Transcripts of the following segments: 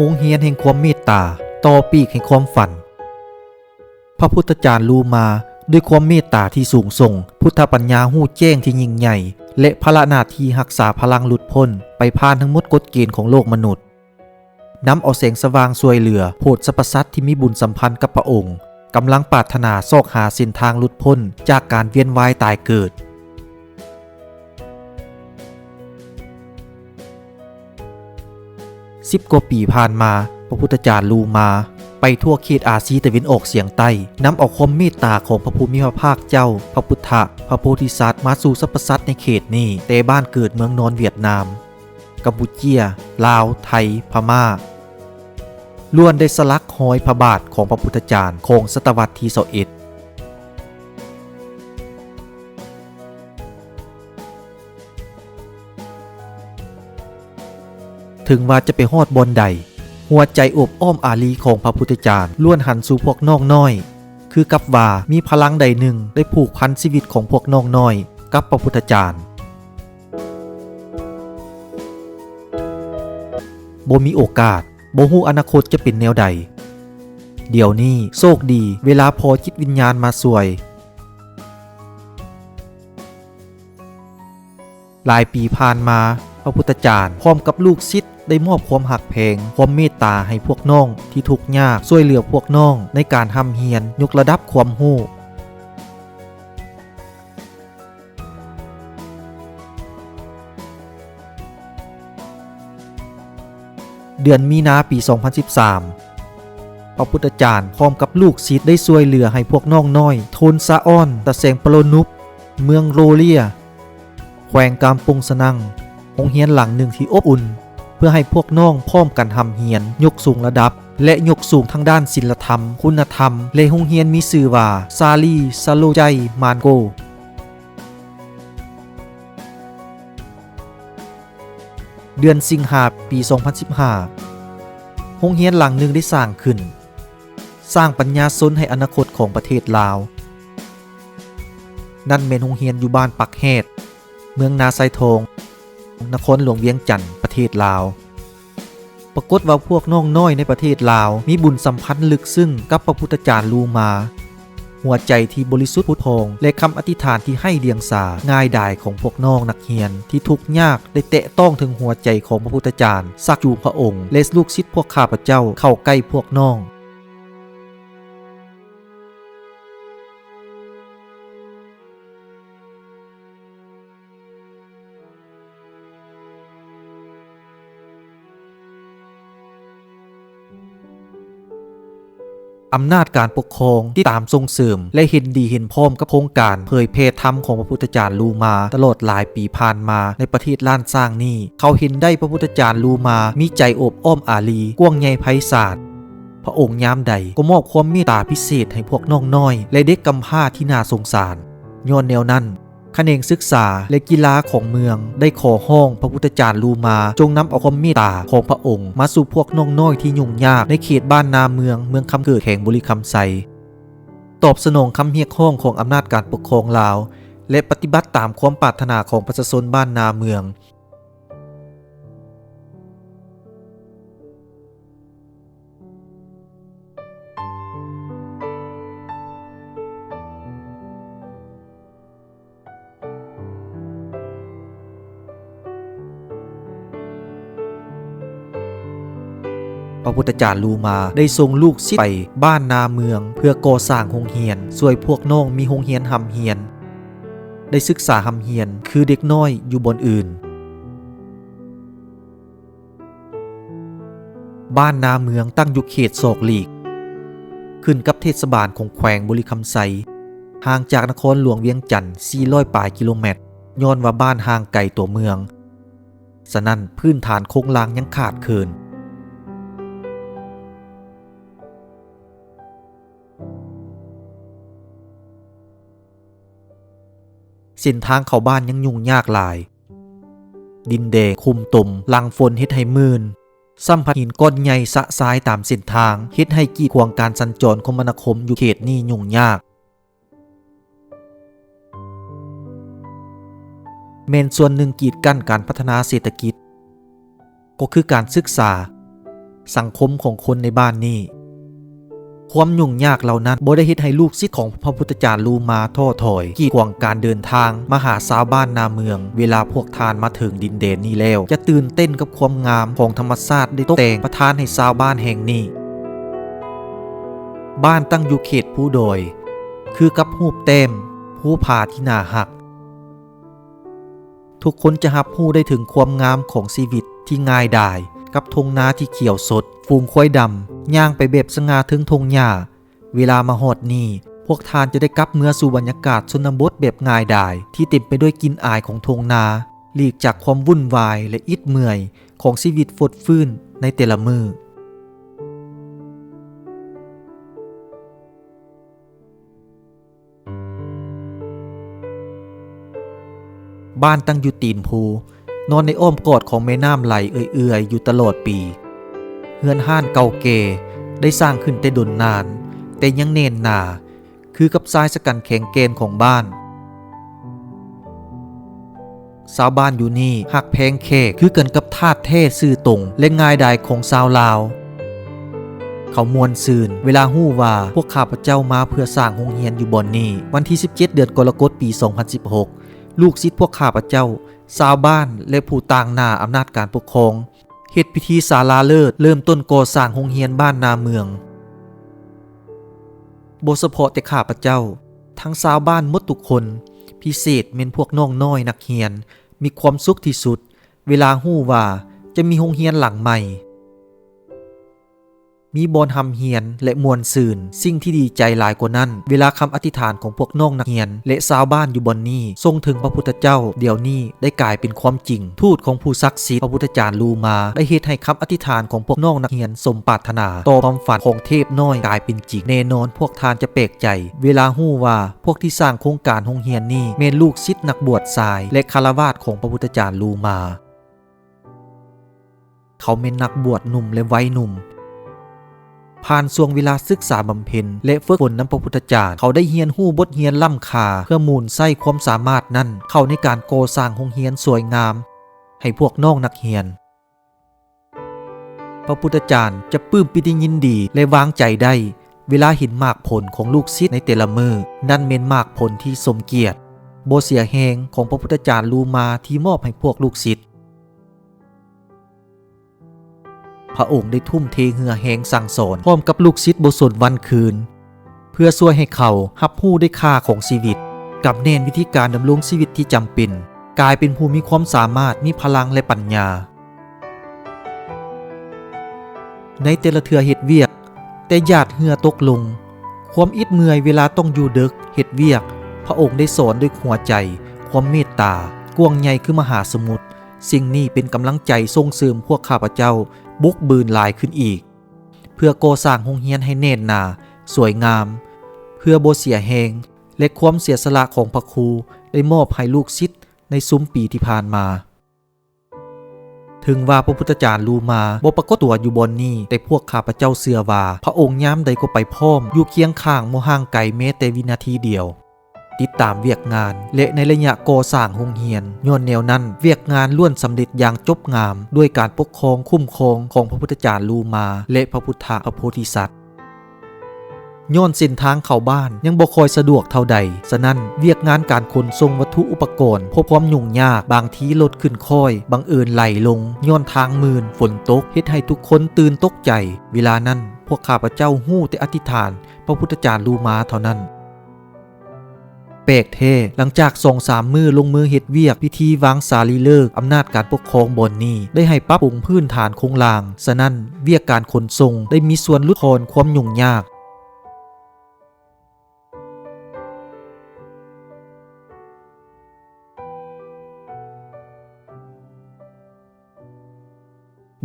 ຮງຮຽນແຫ່ງຄວາມເມດຕາ ຕໍ່ປີກແຫ່ງຄວາມຝັນ. ພະພຸດທະຈານລູມາ ດ້ວຍຄວາມເມດຕາທີ່ສູງສົ່ງ, ພຸດທະປັນຍາຮູ້ແຈ້ງທີ່ຍິ່ງໃຫຍ່ ແລະ ພາລະໜ້າທີ່ຮັກສາພະລັງຫຼຸດພົ້ນໄປຜ່ານທັງໝົດກົດເກນຂອງໂລກມະນຸດ, ນຳເອົາແສງສະຫວ່າງຊ່ວຍເຫຼືອໂພດສັບພະສັດທີ່ມີບຸນສຳພັນກັບພະອົງ, ກຳລັງປາດຖະໜາຊອກຫາເສັ້ນທາງຫຼຸດພົ້ນຈາກການວຽນວ່າຍຕາຍເກີດ. ສິບກວ່າປີຜ່ານມາ, ພະພຸດທະຈານລູມາ ໄປທົ່ວເຂດອາຊີຕາເວັນອອກສຽງໃຕ້, ນຳເອົາຄວາມເມດຕາຂອງພະຜູ້ມີພະພາກເຈົ້າ, ພະບຸດທະ, ພະໂພທິສັດ ມາສູ່ສັບພະສັດໃນເຂດນີ້, ແຕ່ບ້ານເກີດເມືອງນອນຫວຽດນາມ, ກຳປູເຈຍ, ລາວ, ໄທ, ພະມ້າ, ລ້ວນໄດ້ສະຫຼັກຮອຍພະບາດຂອງພະພຸດທະຈານຂອງສະຕະວັດທີຊາວເອັດ. ເຖິງວ່າຈະໄປຮອດບ່ອນໃດ, ຫົວໃຈໂອບອ້ອມອາລີຂອງພະພຸດທະຈານລ້ວນຫັນສູ່ພວກນ້ອງນ້ອຍ, ຄືກັບວ່າມີພະລັງໃດໜຶ່ງໄດ້ຜູກພັນຊີວິດຂອງພວກນ້ອງນ້ອຍກັບພະພຸດທະຈານ. ບໍ່ມີໂອກາດ, ບໍ່ຮູ້ອະນາຄົດຈະເປັນແນວໃດ. ດຽວນີ້ໂຊກດີ, ເວລາພໍຈິດວິນຍານມາຊ່ວຍ. ຫຼາຍປີຜ່ານມາ, ພະພຸດທະຈານພ້ອມກັບລູກສິດໄດ້ມອບຄວາມຮັກແພງ, ຄວາມເມດຕາໃຫ້ພວກນ້ອງທີ່ທຸກຍາກ, ຊ່ວຍເຫຼືອພວກນ້ອງໃນການຮ່ຳຮຽນ, ຍົກລະດັບຄວາມຮູ້. ເດືອນມີນາປີສອງພັນສິບສາມ, ພະພຸດທະຈານພ້ອມກັບລູກສິດໄດ້ຊ່ວຍເຫຼືອໃຫ້ພວກນ້ອງນ້ອຍ ໂທນຊາອອນ ຕາແສງປະໂລນຸບ ເມືອງໂຣເລຍ ແຂວງກາມປົງສະນັງ, ໂຮງຮຽນຫຼັງໜຶ່ງທີ່ອົບອຸ່ນ ເພື່ອໃຫ້ພວກນ້ອງພ້ອມກັນຮ່ຳຮຽນ, ຍົກສູງລະດັບ ແລະ ຍົກສູງທາງດ້ານສິນລະທຳ, ຄຸນນະທຳ ແລະ ໂຮງຮຽນມີຊື່ວ່າ ສາລີ ສະໂລໄຈ ມານໂກ. ເດືອນສິງຫາ ປີສອງພັນສິບຫ້າ, ໂຮງຮຽນຫຼັງໜຶ່ງໄດ້ສ້າງຂຶ້ນ, ສ້າງປັນຍາຊົນໃຫ້ອະນາຄົດຂອງປະເທດລາວ. ນັ້ນແມ່ນໂຮງຮຽນຢູ່ບ້ານປັກແຮດ, ເມືອງນາຊາຍທອງ, ນະຄອນຫຼວງວຽງຈັນ, ປະເທດລາວ. ປາກົດວ່າພວກນ້ອງນ້ອຍໃນປະເທດລາວມີບຸນສຳພັນເລິກເຊິ່ງກັບພະພຸດທະຈານລູມາ. ຫົວໃຈທີ່ບໍລິສຸດຜຸດຜ່ອງ ແລະ ຄຳອະທິຖານທີ່ໄຮ້ດຽງສາງ່າຍດາຍຂອງພວກນ້ອງນັກຮຽນທີ່ທຸກຍາກໄດ້ແຕະຕ້ອງເຖິງຫົວໃຈຂອງພະພຸດທະຈານ, ຊັກຈູງພະອົງ ແລະ ລູກສິດພວກຂ້າພະເຈົ້າເຂົ້າໃກ້ພວກນ້ອງ. ອຳນາດການປົກຄອງຕິດຕາມສົ່ງເສີມ ແລະ ເຫັນດີເຫັນພ້ອມກັບໂຄງການເຜີຍແຜ່ທຳຂອງພະພຸດທະຈານລູມາຕະຫຼອດຫຼາຍປີຜ່ານມາໃນປະເທດລ້ານຊ້າງນີ້. ເຂົາເຫັນໄດ້ພະພຸດທະຈານລູມາມີໃຈໂອບອ້ອມອາລີ, ກວ້າງໃຫຍ່ໄພສານ. ພະອົງຍາມໃດກໍມອບຄວາມເມດຕາພິເສດໃຫ້ພວກນ້ອງນ້ອຍ ແລະ ເດັກກຳພ້າທີ່ໜ້າສົງສານ. ຍ້ອນແນວນັ້ນ, ຂະແໜງສຶກສາ ແລະ ກິລາຂອງເມືອງໄດ້ຂໍຮ້ອງພະພຸດທະຈານລູມາ ຈົ່ງນຳເອົາຄວາມເມດຕາຂອງພະອົງມາສູ່ພວກນ້ອງນ້ອຍທີ່ຫຍຸ້ງຍາກໃນເຂດບ້ານນາເມືອງ, ເມືອງຄຳເກີດ, ແຂວງບໍລິຄຳໄຊ, ຕອບສະໜອງຄຳຮຽກຮ້ອງຂອງອຳນາດການປົກຄອງລາວ ແລະ ປະຕິບັດຕາມຄວາມປາດຖະໜາຂອງປະຊາຊົນບ້ານນາເມືອງ. ພະພຸດທະຈານລູມາໄດ້ສົ່ງລູກສິດໄປບ້ານນາເມືອງ ເພື່ອກໍ່ສ້າງໂຮງຮຽນ, ຊ່ວຍພວກນ້ອງມີໂຮງຮຽນຮ່ຳຮຽນ, ໄດ້ສຶກສາຮ່ຳຮຽນຄືເດັກນ້ອຍຢູ່ບ່ອນອື່ນ. ບ້ານນາເມືອງຕັ້ງຢູ່ເຂດສອກຫຼີກ, ຂຶ້ນກັບເທດສະບານຂອງແຂວງບໍລິຄຳໄຊ, ຫ່າງຈາກນະຄອນຫຼວງວຽງຈັນສີ່ຮ້ອຍປາຍກິໂລແມັດ. ຍ້ອນວ່າບ້ານຫ່າງໄກຕົວເມືອງ, ສະນັ້ນພື້ນຖານໂຄງລ່າງຍັງຂາດເຂີນ. ເສັ້ນທາງເຂົ້າບ້ານຍັງຫຍຸ້ງຍາກຫຼາຍ. ດິນແດງ, ຂຸມຕົມ, ຫຼັງຝົນເຮັດໃຫ້ມື່ນ, ຊ້ຳພັດຫີນກ້ອນໃຫຍ່ຊະຊາຍຕາມເສັ້ນທາງ, ເຮັດໃຫ້ກີດຂວາງການສັນຈອນຄົມມະນາຄົມຢູ່ເຂດນີ້ຫຍຸ້ງຍາກ. ແມ່ນສ່ວນໜຶ່ງກີດກັ້ນການພັດທະນາເສດຖະກິດ, ກໍຄືການສຶກສາ, ສັງຄົມຂອງຄົນໃນບ້ານນີ້. ຄວາມຫຍຸ້ງຍາກເຫຼົ່ານັ້ນບໍ່ໄດ້ເຮັດໃຫ້ລູກສິດຂອງພະພຸດທະຈານລູມາທໍ້ຖອຍ, ກີດຂວາງການເດີນທາງມາຫາຊາວບ້ານນາເມືອງ. ເວລາພວກທ່ານມາເຖິງດິນແດນນີ້ແລ້ວ, ຈະຕື່ນເຕັ້ນກັບຄວາມງາມຂອງທຳມະຊາດໄດ້ຕົກແຕ່ງປະທານໃຫ້ຊາວບ້ານແຫ່ງນີ້. ບ້ານຕັ້ງຢູ່ເຂດພູດອຍ, ຄືກັບຮູບແຕ້ມພູຜາທີ່ໜ້າຮັກ. ທຸກຄົນຈະຮັບຮູ້ໄດ້ເຖິງຄວາມງາມຂອງຊີວິດທີ່ງ່າຍດາຍ ກັບທົ່ງນາທີ່ຂຽວສົດ, ຝູງຄວາຍດຳຍ່າງໄປແບບສະຫງ່າເທິງທົ່ງຫຍ້າ. ເວລາມາຮອດນີ້, ພວກທ່ານຈະໄດ້ກັບເມືອສູ່ບັນຍາກາດຊົນນະບົດແບບງ່າຍດາຍ ທີ່ເຕັມໄປດ້ວຍກິ່ນອາຍຂອງທົ່ງນາ, ຫຼີກຈາກຄວາມວຸ່ນວາຍ ແລະ ອິດເມື່ອຍຂອງຊີວິດຟົດຟື້ນໃນແຕ່ລະມື້. ບ້ານຕັ້ງຢູ່ຕີນພູ, ນອນໃນອ້ອມກອດຂອງແມ່ນ້ຳໄຫຼເອື້ອຍໆຢູ່ຕະຫຼອດປີ. ເຮືອນຮ້ານເກົ່າແກ່ໄດ້ສ້າງຂຶ້ນແຕ່ດົນນານ, ແຕ່ຍັງແໜ້ນໜາ ຄືກັບຊາຍຊະກັນແຂງແກ່ນຂອງບ້ານ. ຊາວບ້ານຢູ່ນີ້ຮັກແພງແຂກຄືກັນກັບທາດແທ້ຊື່ຕົງ ແລະ ງ່າຍດາຍຂອງຊາວລາວ. ເຂົາມ່ວນຊື່ນເວລາຮູ້ວ່າພວກຂ້າພະເຈົ້າມາເພື່ອສ້າງໂຮງຮຽນຢູ່ບ່ອນນີ້. ວັນທີສິບເຈັດ ເດືອນກໍລະກົດ ປີສອງພັນສິບຫົກ, ລູກສິດພວກຂ້າພະເຈົ້າ, ຊາວບ້ານ ແລະ ຜູ້ຕາງໜ້າອຳນາດການປົກຄອງ ເຮັດພິທີສາລາເລີກເລີ່ມຕົ້ນກໍ່ສ້າງໂຮງຮຽນບ້ານນາເມືອງ. ບໍ່ສະເພາະແຕ່ຂ້າພະເຈົ້າ, ທັງຊາວບ້ານໝົດທຸກຄົນ, ພິເສດແມ່ນພວກນ້ອງນ້ອຍນັກຮຽນ, ມີຄວາມສຸກທີ່ສຸດ ເວລາຮູ້ວ່າຈະມີໂຮງຮຽນຫຼັງໃໝ່, ມີບ່ອນຮ່ຳຮຽນ ແລະ ມ່ວນຊື່ນ. ສິ່ງທີ່ດີໃຈຫຼາຍກວ່ານັ້ນ, ເວລາຄຳອະທິຖານຂອງພວກນ້ອງນັກຮຽນ ແລະ ຊາວບ້ານຢູ່ບ່ອນນີ້ສົ່ງເຖິງພະພຸດທະເຈົ້າ, ດຽວນີ້ໄດ້ກາຍເປັນຄວາມຈິງ. ທູດຂອງຜູ້ສັກສິດ, ພະພຸດທະຈານລູມາ ໄດ້ເຮັດໃຫ້ຄຳອະທິຖານຂອງພວກນ້ອງນັກຮຽນສົມປາດຖະໜາ, ຕໍ່ຄວາມຝັນຂອງເທບນ້ອຍກາຍເປັນຈິງ. ແນ່ນອນພວກທ່ານຈະແປກໃຈ ເວລາຮູ້ວ່າພວກທີ່ສ້າງໂຄງການໂຮງຮຽນນີ້ແມ່ນລູກສິດນັກບວດຊາຍ ແລະ ຄາລະວາດຂອງພະພຸດທະຈານລູມາ. ເຂົາແມ່ນນັກບວດໜຸ່ມ ແລະ ໄວໜຸ່ມ. ຜ່ານຊ່ວງເວລາສຶກສາບຳເພັນ ແລະ ຝຶກຝົນນຳພະພຸດທະຈານ, ເຂົາໄດ້ຮຽນຮູ້ບົດຮຽນລ້ຳຄ່າ ເພື່ອໝູນໃຊ້ຄວາມສາມາດນັ້ນເຂົ້າໃນການກໍ່ສ້າງໂຮງຮຽນສວຍງາມໃຫ້ພວກນ້ອງນັກຮຽນ. ພະພຸດທະຈານຈະປຶ້ມປີຕິຍິນດີ ແລະ ວາງໃຈໄດ້ ເວລາເຫັນໝາກຜົນຂອງລູກສິດໃນແຕ່ລະມື້. ນັ້ນແມ່ນໝາກຜົນທີ່ສົມກຽດ, ບໍ່ເສຍແຮງຂອງພະພຸດທະຈານລູມາທີ່ມອບໃຫ້ພວກລູກສິດ. ພະອົງໄດ້ທຸ່ມເທເຫື່ອແຮງສັ່ງສອນ ພ້ອມກັບລູກສິດບໍ່ສົນວັນຄືນ ເພື່ອຊ່ວຍໃຫ້ເຂົາຮັບຮູ້ໄດ້ຄ່າຂອງຊີວິດ, ກຳແໜ້ນວິທີການດຳລົງຊີວິດທີ່ຈຳເປັນ, ກາຍເປັນຜູ້ມີຄວາມສາມາດ, ມີພະລັງ ແລະ ປັນຍາ. ໃນແຕ່ລະເທື່ອເຮັດວຽກ, ແຕ່ຢາດເຫື່ອຕົກລົງ, ຄວາມອິດເມື່ອຍເວລາຕ້ອງຢູ່ເດິກເຮັດວຽກ, ພະອົງໄດ້ສອນດ້ວຍຫົວໃຈຄວາມເມດຕາກວ້າງໃຫຍ່ຄືມະຫາສະໝຸດ. ສິ່ງນີ້ເປັນກຳລັງໃຈສົ່ງເສີມພວກຂ້າພະເຈົ້າບຸກບືນຫຼາຍຂຶ້ນອີກ ເພື່ອກໍ່ສ້າງໂຮງຮຽນໃຫ້ແໜ້ນໜາ, ສວຍງາມ, ເພື່ອບໍ່ເສຍແຮງ ແລະ ຄວາມເສຍສະຫຼະຂອງພະຄູໄດ້ມອບໃຫ້ລູກສິດໃນຊຸມປີທີ່ຜ່ານມາ. ເຖິງວ່າພະພຸດທະຈານລູມາບໍ່ປາກົດຕົວຢູ່ບ່ອນນີ້, ແຕ່ພວກຂ້າພະເຈົ້າເຊື່ອວ່າພະອົງຍາມໃດກໍໄປພ້ອມ, ຢູ່ຄຽງຂ້າງ, ບໍ່ຫ່າງໄກແມ້ແຕ່ວິນາທີດຽວ. ຕິດຕາມວຽກງານ ແລະ ໃນໄລຍະກໍ່ສ້າງໂຮງຮຽນ. ຍ້ອນແນວນັ້ນ, ວຽກງານລ້ວນສຳເລັດຢ່າງຈົບງາມ ດ້ວຍການປົກຄອງຄຸ້ມຄອງຂອງພະພຸດທະຈານລູມາ ແລະ ພະພຸດທະພະໂພທິສັດ. ຍ້ອນເສັ້ນທາງເຂົ້າບ້ານຍັງບໍ່ຄ່ອຍສະດວກເທົ່າໃດ, ສະນັ້ນ, ວຽກງານການຂົນສົ່ງວັດຖຸອຸປະກອນພົບຄວາມຫຍຸ້ງຍາກ, ບາງທີລົດຂຶ້ນຄ້ອຍບັງເອີນໄຫຼລົງຍ້ອນທາງມື່ນ, ຝົນຕົກເຮັດໃຫ້ທຸກຄົນຕື່ນຕົກໃຈ. ເວລານັ້ນ, ພວກຂ້າພະເຈົ້າຮູ້ແຕ່ອະທິຖານພະພຸດທະຈານລູມາເທົ່ານັ້ນ. ແປກແທ້, ຫຼັງຈາກສອງສາມມື້ລົງມືເຮັດວຽກພິທີວາງສາລີເລີກ, ອຳນາດການປົກຄອງບ່ອນນີ້ໄດ້ໃຫ້ປັບປຸງພື້ນຖານໂຄງລ່າງ, ສະນັ້ນ, ວຽກການຂົນສົ່ງໄດ້ມີສ່ວນຫຼຸດຜ່ອນຄວາມຫຍຸ້ງຍາກ.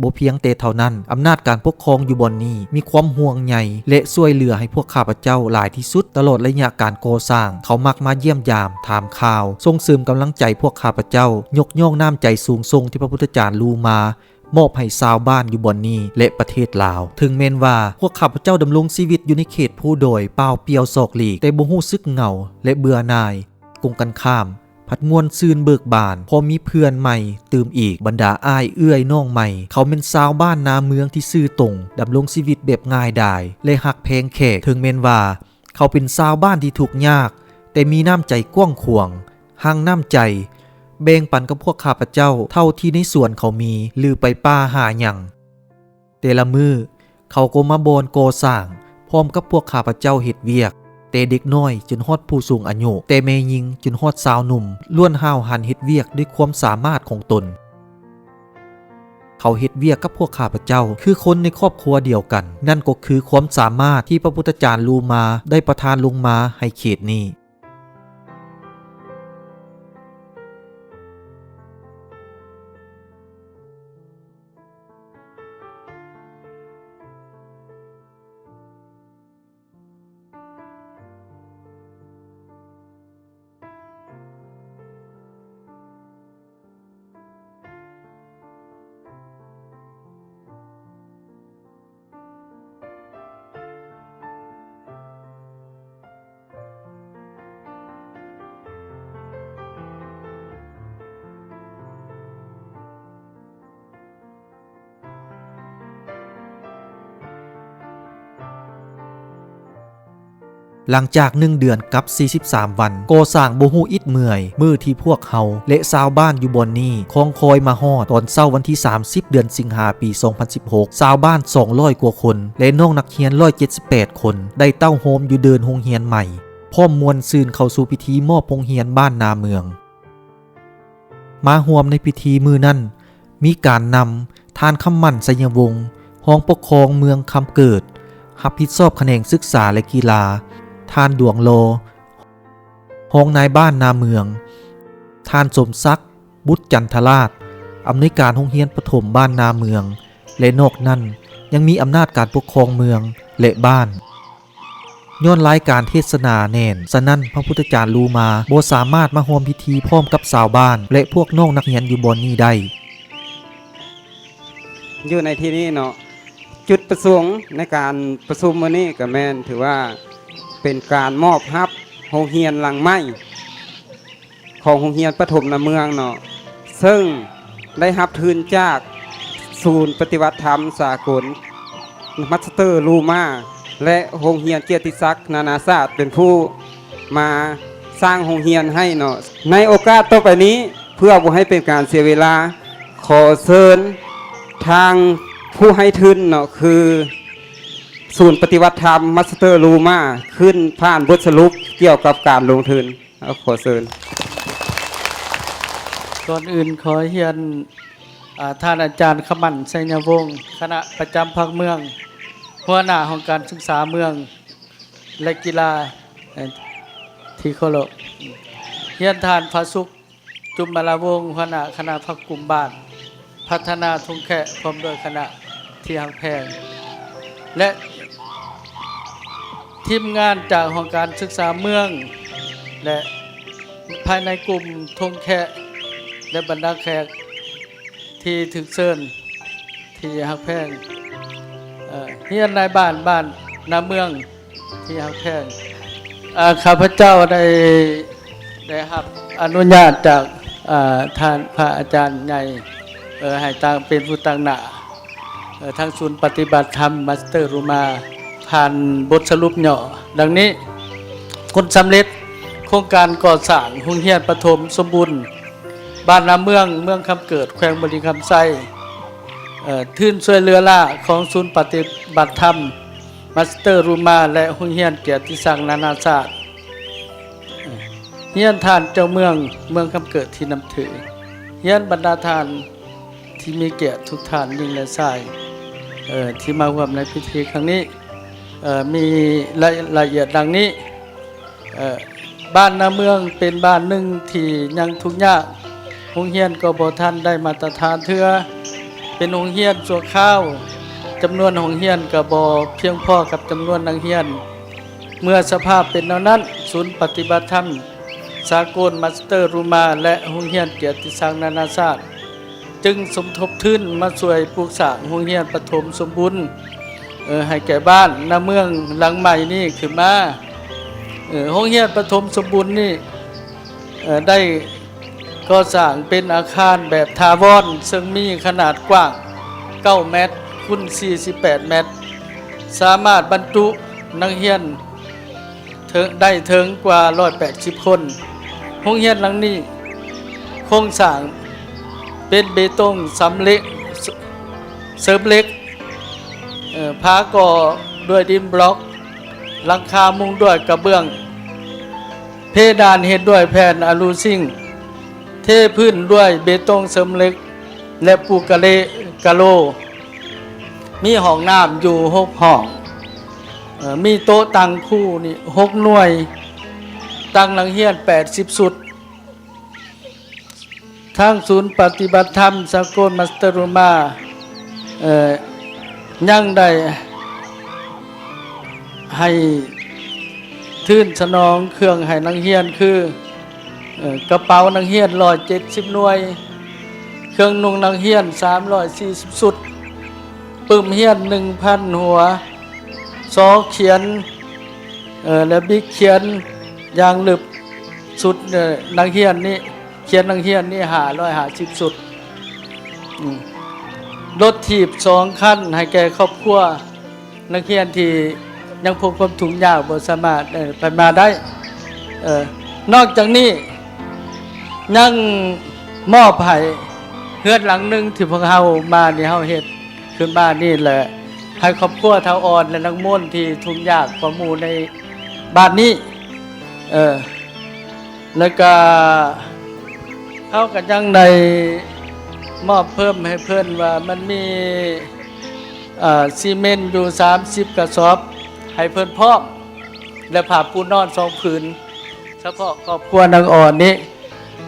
ບໍ່ພຽງແຕ່ເທົ່ານັ້ນ, ອຳນາດການປົກຄອງຢູ່ບ່ອນນີ້ມີຄວາມຫ່ວງໃຍ ແລະ ຊ່ວຍເຫຼືອໃຫ້ພວກຂ້າພະເຈົ້າຫຼາຍທີ່ສຸດຕະຫຼອດໄລຍະການກໍ່ສ້າງ. ເຂົາມັກມາຢ້ຽມຢາມ, ຖາມຂ່າວ, ສົ່ງເສີມກຳລັງໃຈພວກຂ້າພະເຈົ້າ, ຍົກຍ້ອງນ້ຳໃຈສູງສົ່ງທີ່ພະພຸດທະຈານລູມາມອບໃຫ້ຊາວບ້ານຢູ່ບ່ອນນີ້ ແລະ ປະເທດລາວ. ເຖິງແມ່ນວ່າພວກຂ້າພະເຈົ້າດຳລົງຊີວິດຢູ່ໃນເຂດພູດອຍປ່າວປ່ຽວຊອກຫຼີກ, ແຕ່ບໍ່ຮູ້ສຶກເຫງົາ ແລະ ເບື່ອໜ່າຍ. ກົງກັນຂ້າມ, ພັດມ່ວນຊື່ນເບີກບານ ເພາະມີເພື່ອນໃໝ່ຕື່ມອີກ. ບັນດາອ້າຍເອື້ອຍນ້ອງໃໝ່ ເຂົາແມ່ນຊາວບ້ານນາເມືອງທີ່ຊື່ຕົງ, ດຳລົງຊີວິດແບບງ່າຍດາຍ ແລະ ຮັກແພງແຂກ. ເຖິງແມ່ນວ່າເຂົາເປັນຊາວບ້ານທີ່ທຸກຍາກ, ແຕ່ມີນ້ຳໃຈກວ້າງຂວາງ, ຮັ່ງນ້ຳໃຈ, ແບ່ງປັນກັບພວກຂ້າພະເຈົ້າເທົ່າທີ່ໃນສວນເຂົາມີ ຫຼື ໄປປ່າຫາຫຍັງ. ແຕ່ລະມື້ ເຂົາກໍມາບ່ອນກໍ່ສ້າງພ້ອມກັບພວກຂ້າພະເຈົ້າເຮັດວຽກ, ແຕ່ເດັກນ້ອຍຈົນຮອດຜູ້ສູງອາຍຸ, ແຕ່ແມ່ຍິງຈົນຮອດຊາວໜຸ່ມ ລ້ວນຫ້າວຫັນເຮັດວຽກດ້ວຍຄວາມສາມາດຂອງຕົນ. ເຂົາເຮັດວຽກກັບພວກຂ້າພະເຈົ້າຄືຄົນໃນຄອບຄົວດຽວກັນ, ນັ້ນກໍຄືຄວາມສາມາດທີ່ພະພຸດທະຈານລູມາໄດ້ປະທານລົງມາໃຫ້ເຂດນີ້. ຫຼັງຈາກໜຶ່ງເດືອນກັບສີ່ສິບສາມວັນ, ກໍ່ສ້າງບໍ່ຮູ້ອິດເມື່ອຍ ມື້ທີ່ພວກເຮົາ ແລະ ຊາວບ້ານຢູ່ບ່ອນນີ້ຄອງຄອຍມາຮອດ. ຕອນເຊົ້າວັນທີສາມສິບ ເດືອນສິງຫາ ປີສອງພັນສິບຫົກ ຊາວບ້ານສອງຮ້ອຍກວ່າຄົນ ແລະ ນ້ອງນັກຮຽນຮ້ອຍເຈັດສິບແປດຄົນ ໄດ້ເຕົ້າໂຮມຢູ່ເດີ່ນໂຮງຮຽນໃໝ່, ພ້ອມມ່ວນຊື່ນເຂົ້າສູ່ພິທີມອບໂຮງຮຽນບ້ານນາເມືອງ. ມາຮ່ວມໃນພິທີມື້ນັ້ນ ມີການນຳທ່ານ ຄຳໝັ້ນ ໄຊຍະວົງ ຮອງປົກຄອງເມືອງຄຳເກີດ ຮັບຜິດຊອບຂະແໜງສຶກສາ ແລະ ກິລາ, ທ່ານ ດວງລໍ ຮອງນາຍບ້ານນາເມືອງ, ທ່ານ ສົມສັກ ບຸດຈັນທະລາດ ອຳນວຍການໂຮງຮຽນປະຖົມບ້ານນາເມືອງ ແລະ ນອກນັ້ນຍັງມີອຳນາດການປົກຄອງເມືອງ ແລະ ບ້ານ. ຍ້ອນລາຍການເທດສະໜາແໜ້ນ, ສະນັ້ນ ພະພຸດທະຈານລູມາບໍ່ສາມາດມາຮ່ວມພິທີພ້ອມກັບຊາວບ້ານ ແລະ ພວກນ້ອງນັກຮຽນຢູ່ບ່ອນນີ້ໄດ້. ຢູ່ໃນທີ່ນີ້ເນາະ, ຈຸດປະສົງໃນການປະຊຸມມື້ນີ້ກໍແມ່ນຖືວ່າເປັນການມອບຮັບໂຮງຮຽນຫຼັງໃໝ່ ຂອງໂຮງຮຽນປະຖົມນາເມືອງເນາະ, ເຊິ່ງໄດ້ຮັບທຶນຈາກສູນປະຕິບັດທຳສາກົນ ມາສເຕີ ລູມາ ແລະ ໂຮງຮຽນກຽດຕິສັກນານາຊາດ ເປັນຜູ້ມາສ້າງໂຮງຮຽນໃຫ້ເນາະ. ໃນໂອກາດຕໍ່ໄປນີ້ ເພື່ອບໍ່ໃຫ້ເປັນການເສຍເວລາ, ຂໍເຊີນທາງຜູ້ໃຫ້ທຶນເນາະ, ຄືສູນປະຕິບັດທຳ ມາສເຕີ ລູມາ ຂຶ້ນຜ່ານບົດສະຫຼຸບກ່ຽວກັບການລົງທຶນ. ເອົາ ຂໍເຊີນ. ກ່ອນອື່ນຂໍຮຽນ ອາ ທ່ານອາຈານ ຄຳໝັ້ນ ໄຊຍະວົງ ຄະນະປະຈຳພັກເມືອງ, ຫົວໜ້າຫ້ອງການສຶກສາເມືອງ ແລະ ກິລາ ເອີ ທີ່ເຄົາລົບ. ຮຽນທ່ານ ພະສຸກ ຈຸມມະລາວົງ ຫົວໜ້າຄະນະພັກກຸ່ມບ້ານ ພັດທະນາທົ່ງແຄ ພ້ອມດ້ວຍຄະນະທີ່ຮັກແພງ ແລະ ທີມງານຈາກຫ້ອງການສຶກສາເມືອງ ແລະ ພາຍໃນກຸ່ມທົ່ງແຄ ແລະ ບັນດາແຂກທີ່ຖືກເຊີນທີ່ຮັກແພງ, ເອີ ຮຽນນາຍບ້ານບ້ານນາເມືອງ ທີ່ຮັກແພງ. ເອີ ຂ້າພະເຈົ້າໄດ້ ໄດ້ຮັບອະນຸຍາດຈາກ ເອີ ທ່ານພະອາຈານໃຫຍ່ ເອີ ໃຫ້ຕັ້ງເປັນຜູ້ຕາງໜ້າ ເອີ ທາງສູນປະຕິບັດທຳມາສເຕີ ລູມາ ຜ່ານບົດສະຫຼຸບຫຍໍ້ດັ່ງນີ້. ຜົນສຳເລັດໂຄງການກໍ່ສ້າງໂຮງຮຽນປະຖົມສົມບູນ ບ້ານນາເມືອງ ເມືອງຄຳເກີດ ແຂວງບໍລິຄຳໄຊ, ເອີ ທຶນຊ່ວຍເຫຼືອລ້າຂອງສູນປະຕິບັດທຳ ມາສເຕີ ລູມາ ແລະ ໂຮງຮຽນກຽດຕິສັກນານາຊາດ, ຮຽນທ່ານເຈົ້າເມືອງ ເມືອງຄຳເກີດທີ່ນັບຖື, ຮຽນບັນດາທ່ານທີ່ມີກຽດທຸກທ່ານ ຍິງ ແລະ ຊາຍ ເອີ ທີ່ມາຮ່ວມໃນພິທີຄັ້ງນີ້, ເອີ ມີລາຍລະອຽດດັ່ງນີ້. ເອີ ບ້ານນາເມືອງເປັນບ້ານໜຶ່ງທີ່ຍັງທຸກຍາກ, ໂຮງຮຽນກໍບໍ່ທັນໄດ້ມາດຕະຖານເທື່ອ, ເປັນໂຮງຮຽນຊົ່ວຄາວ, ຈຳນວນຫ້ອງຮຽນກໍບໍ່ພຽງພໍກັບຈຳນວນນັກຮຽນ. ເມື່ອສະພາບເປັນແນວນັ້ນ, ສູນປະຕິບັດທຳສາກົນມາສເຕີ ລູມາ ແລະ ໂຮງຮຽນກຽດຕິສັກນານາຊາດ ຈຶ່ງສົມທົບທຶນມາຊ່ວຍປຸກສ້າງໂຮງຮຽນປະຖົມສົມບູນ ເອີ ໃຫ້ແກ່ບ້ານນາເມືອງຫຼັງໃໝ່ນີ້ຂຶ້ນມາ. ເອີ ໂຮງຮຽນປະຖົມສົມບູນນີ້ ເອີ ໄດ້ ກໍ່ສ້າງເປັນອາຄານແບບຖາວອນ ເຊິ່ງມີຂະໜາດກວ້າງເກົ້າແມັດຄູນສີ່ສິບແປດແມັດ, ສາມາດບັນຈຸນັກຮຽນເຖິງ ໄດ້ເຖິງກວ່າຮ້ອຍແປດສິບຄົນ. ໂຮງຮຽນຫຼັງນີ້ໂຄງສ້າງເປັນເບຕົງສຳເລັກ ເສີມເຫຼັກ, ເອີ ຝາກໍ່ດ້ວຍດິນບລັອກ, ຫຼັງຄາມຸງດ້ວຍກະເບື້ອງ, ເພດານເຮັດດ້ວຍແຜ່ນອະລູຊິງ, ເທພື້ນດ້ວຍເບຕົງເສີມເຫຼັກ ແລະ ປູກະເລກະໂລ. ມີຫ້ອງນ້ຳຢູ່ຫົກຫ້ອງ, ເອີ ມີໂຕະຕັ່ງຄູນີ້ຫົກໜ່ວຍ, ຕັ່ງນັກຮຽນແປດສິບຊຸດ. ທາງສູນປະຕິບັດທຳສາກົນມາສເຕີຣູມາ ເອີ ຍັງໄດ້ໃຫ້ທຶນສະໜອງເຄື່ອງໃຫ້ນັກຮຽນຄື ເອີ ກະເປົານັກຮຽນຮ້ອຍເຈັດສິບໜ່ວຍ, ເຄື່ອງນຸ່ງນັກຮຽນສາມຮ້ອຍສີ່ສິບຊຸດ, ປຶ້ມຮຽນໜຶ່ງພັນຫົວ, ຊໍຂຽນ ເອີ ແລະ ບິກຂຽນຢ່າງລຶບຊຸດ, ເອີ ນັກຮຽນນີ້ ຂຽນນັກຮຽນນີ້ຫ້າຮ້ອຍຫ້າສິບຊຸດ. ອືມ ລົດຖີບສອງຄັນໃຫ້ແກ່ຄອບຄົວນັກຮຽນທີ່ຍັງພົບຄວາມທຸກຍາກ ບໍ່ສາມາດ ເອີ ໄປມາໄດ້. ເອີ ນອກຈາກນີ້ຍັງມອບໃຫ້ເຮືອນຫຼັງໜຶ່ງທີ່ພວກເຮົາມານີ້ ເຮົາເຮັດຂຶ້ນມານີ້ແຫຼະ ໃຫ້ຄອບຄົວທ້າວອ່ອນ ແລະ ນາງມົນທີ່ທຸກຍາກກວ່າໝູ່ໃນບ້ານນີ້. ເອີ ແລ້ວກະເຮົາກະຍັງໄດ້ມອບເພີ່ມໃຫ້ເພິ່ນວ່າມັນມີ ເອີ ຊີເມັນຢູ່ສາມສິບກະສອບໃຫ້ເພິ່ນພ້ອມ ແລະ ຜ້າປູນອນສອງຜືນ ສະເພາະຄອບຄົວນາງອ່ອນນີ້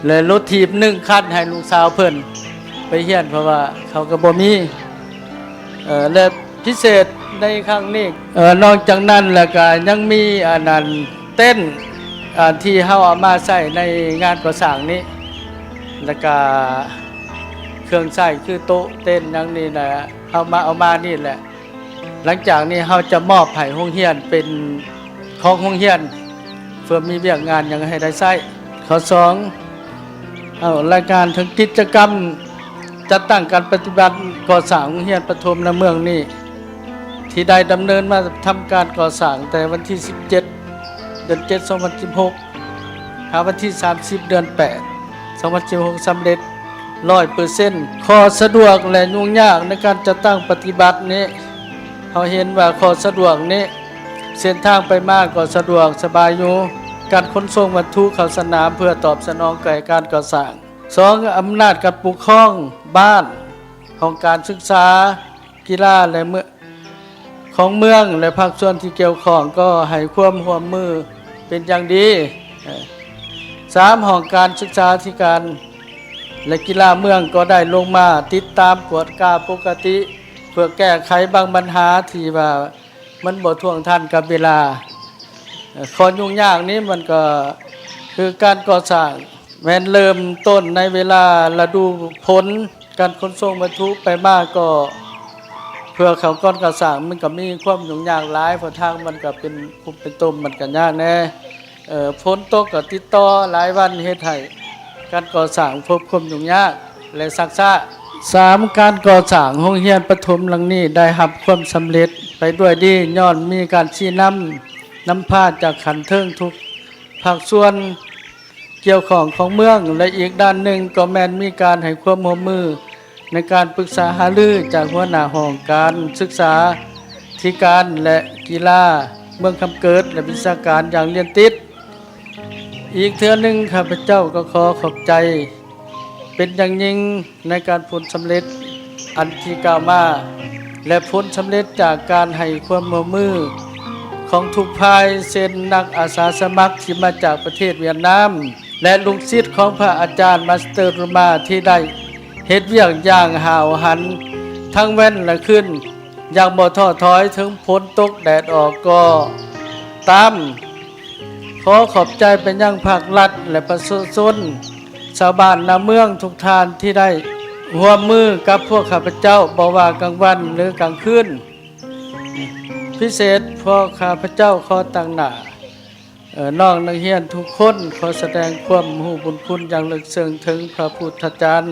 ແລະ ລົດຖີບໜຶ່ງຄັນໃຫ້ລູກສາວເພິ່ນໄປຮຽນ ເພາະວ່າເຂົາກະບໍ່ມີ ເອີ ແລະ ພິເສດໃນຄັ້ງນີ້ ເອີ ນອກຈາກນັ້ນແລ້ວກະຍັງມີອັນນັ້ນ ເຕັນ ອາ ທີ່ເຮົາເອົາມາໃຊ້ໃນງານກໍ່ສ້າງນີ້ ແລ້ວກະເຄື່ອງໃຊ້ຄືໂຕະເຕັນຫຍັງນີ້ນະ ເຮົາມາເອົາມານີ້ແຫຼະ. ຫຼັງຈາກນີ້ເຮົາຈະມອບໃຫ້ໂຮງຮຽນເປັນຂອງໂຮງຮຽນ ເພື່ອມີວຽກງານຫຍັງໃຫ້ໄດ້ໃຊ້. ຂໍ້ສອງ ເອົາລາຍງານເຖິງກິດຈະກຳຈັດຕັ້ງການປະຕິບັດກໍ່ສ້າງໂຮງຮຽນປະຖົມໃນເມືອງນີ້ ທີ່ໄດ້ດຳເນີນມາທຳການກໍ່ສ້າງແຕ່ວັນທີສິບເຈັດ ເດືອນເຈັດ ສອງພັນສິບຫົກ ຫາວັນທີສາມສິບ ເດືອນແປດ ສອງພັນສິບຫົກ ສຳເລັດຮ້ອຍເປີເຊັນ. ຂໍ້ສະດວກ ແລະ ຫຍຸ້ງຍາກໃນການຈັດຕັ້ງປະຕິບັດນີ້ ເຮົາເຫັນວ່າຂໍ້ສະດວກນີ້ ເສັ້ນທາງໄປມາກໍສະດວກສະບາຍຢູ່, ການຂົນສົ່ງວັດຖຸເຂົ້າສະໜາມເພື່ອຕອບສະໜອງແກ່ການກໍ່ສ້າງ. ສອງ ອຳນາດການປົກຄອງບ້ານ, ຫ້ອງການສຶກສາ, ກິລາ ແລະ ເມືອງ ຂອງເມືອງ ແລະ ພາກສ່ວນທີ່ກ່ຽວຂ້ອງກໍໃຫ້ຄວາມຮ່ວມມືເປັນຢ່າງດີ. ສາມ ຫ້ອງການສຶກສາທິການ ແລະ ກິລາເມືອງກໍໄດ້ລົງມາຕິດຕາມກວດກາປົກກະຕິ ເພື່ອແກ້ໄຂບາງບັນຫາທີ່ວ່າມັນບໍ່ທ່ວງທັນກັບເວລາ. ຂໍ້ຫຍຸ້ງຍາກນີ້ມັນກໍຄືການກໍ່ສ້າງ ແມ່ນເລີ່ມຕົ້ນໃນເວລາລະດູຝົນ, ການຂົນສົ່ງວັດຖຸໄປມາກໍເພື່ອເຂົ້າກ່ອນການສ້າງ ມັນກໍມີຄວາມຫຍຸ້ງຍາກຫຼາຍ ເພາະທາງມັນກໍເປັນຂຸມເປັນຕົມ ມັນກໍຍາກແດ່. ເອີ ຝົນຕົກກໍຕິດຕໍ່ຫຼາຍວັນ ເຮັດໃຫ້ການກໍ່ສ້າງພົບຄວາມຫຍຸ້ງຍາກ ແລະ ຊັກຊ້າ. ສາມ ການກໍ່ສ້າງໂຮງຮຽນປະຖົມຫຼັງນີ້ໄດ້ຮັບຄວາມສຳເລັດໄປດ້ວຍດີ ຍ້ອນມີການຊີ້ນຳ ນຳພາຈາກຂັ້ນເທິງທຸກພາກສ່ວນ ກ່ຽວຂ້ອງຂອງເມືອງ ແລະ ອີກດ້ານໜຶ່ງກໍແມ່ນມີການໃຫ້ຄວາມຮ່ວມມືໃນການປຶກສາຫາລືຈາກຫົວໜ້າຫ້ອງການສຶກສາທິການ ແລະ ກິລາເມືອງຄຳເກີດ ແລະ ວິຊາການຢ່າງລຽນຕິດ. ອີກເທື່ອໜຶ່ງ ຂ້າພະເຈົ້າກໍຂໍຂອບໃຈເປັນຢ່າງຍິ່ງ ໃນການຜົນສຳເລັດອັນທີ່ກ່າວມາ ແລະ ຜົນສຳເລັດຈາກການໃຫ້ຄວາມຮ່ວມມືຂອງທຸກຝ່າຍ ເຊັ່ນ ນັກອາສາສະໝັກທີ່ມາຈາກປະເທດຫວຽດນາມ ແລະ ລູກສິດຂອງພະອາຈານມາສເຕີຣູມາ ທີ່ໄດ້ເຮັດວຽກຢ່າງຫ້າວຫັນ ທັງແວັນ ແລະ ຄືນ ຢ່າງບໍ່ທໍ້ຖອຍ ເຖິງຝົນຕົກແດດອອກກໍຕາມ. ຂໍຂອບໃຈໄປຍັງພາກລັດ ແລະ ປະຊາຊົນ ຊາວບ້ານນາເມືອງທຸກທ່ານທີ່ໄດ້ຮ່ວມມືກັບພວກຂ້າພະເຈົ້າ ບໍ່ວ່າກາງວັນ ຫຼື ກາງຄືນ. ພິເສດ ພວກຂ້າພະເຈົ້າຂໍຕາງໜ້າ ເອີ ນ້ອງນັກຮຽນທຸກຄົນ ຂໍສະແດງຄວາມຮູ້ບຸນຄຸນຢ່າງເລິກເຊິ່ງເຖິງພະພຸດທະຈານ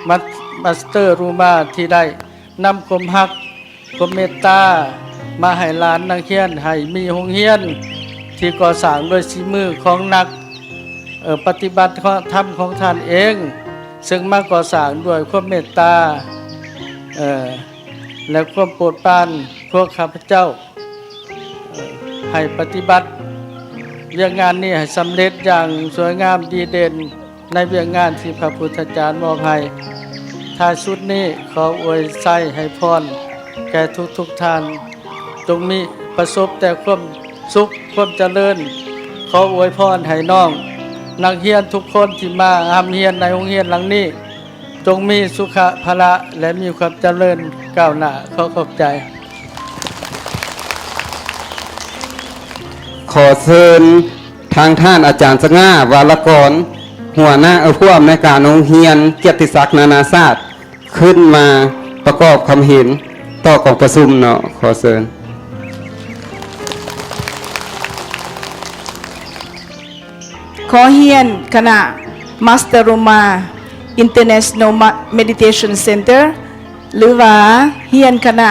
ມາສ ມາສເຕີຣູມາ ທີ່ໄດ້ນຳຄວາມຮັກ ຄວາມເມດຕາມາໃຫ້ຫຼານນັກຮຽນ ໃຫ້ມີໂຮງຮຽນທີ່ກໍ່ສ້າງດ້ວຍສີມືຂອງນັກ ເອີ ປະຕິບັດທຳຂອງທ່ານເອງ ເຊິ່ງມາກໍ່ສ້າງດ້ວຍຄວາມເມດຕາ ເອີ ແລະ ຄວາມໂປດປານພວກຂ້າພະເຈົ້າ ເອີ ໃຫ້ປະຕິບັດວຽກງານນີ້ໃຫ້ສຳເລັດຢ່າງສວຍງາມດີເດັ່ນ ໃນວຽກງານທີ່ພະພຸດທະຈານມອບໃຫ້. ທ້າຍສຸດນີ້ ຂໍອວຍໄຊໃຫ້ພອນແກ່ທຸກໆທ່ານ ຈົ່ງມີປະສົບແຕ່ຄວາມສຸກ ຄວາມຈະເລີນ. ຂໍອວຍພອນໃຫ້ນ້ອງນັກຮຽນທຸກຄົນທີ່ມາຮ່ຳຮຽນໃນໂຮງຮຽນຫຼັງນີ້ ຈົ່ງມີສຸຂະພະລະ ແລະ ມີຄວາມຈະເລີນກ້າວໜ້າ. ຂໍຂອບໃຈ. ຂໍເຊີນທາງທ່ານອາຈານສະຫງ່າ ວາລະກອນ ຫົວໜ້າ ເອີ ຜູ້ອຳນວຍການໂຮງຮຽນກຽດຕິສັກນານາຊາດ ຂຶ້ນມາປະກອບຄຳເຫັນຕໍ່ກອງປະຊຸມເນາະ. ຂໍເຊີນ. ຂໍຮຽນຄະນະ Master Ruma International Ma-, Meditation Center ຫຼືວ່າຮຽນຄະນະ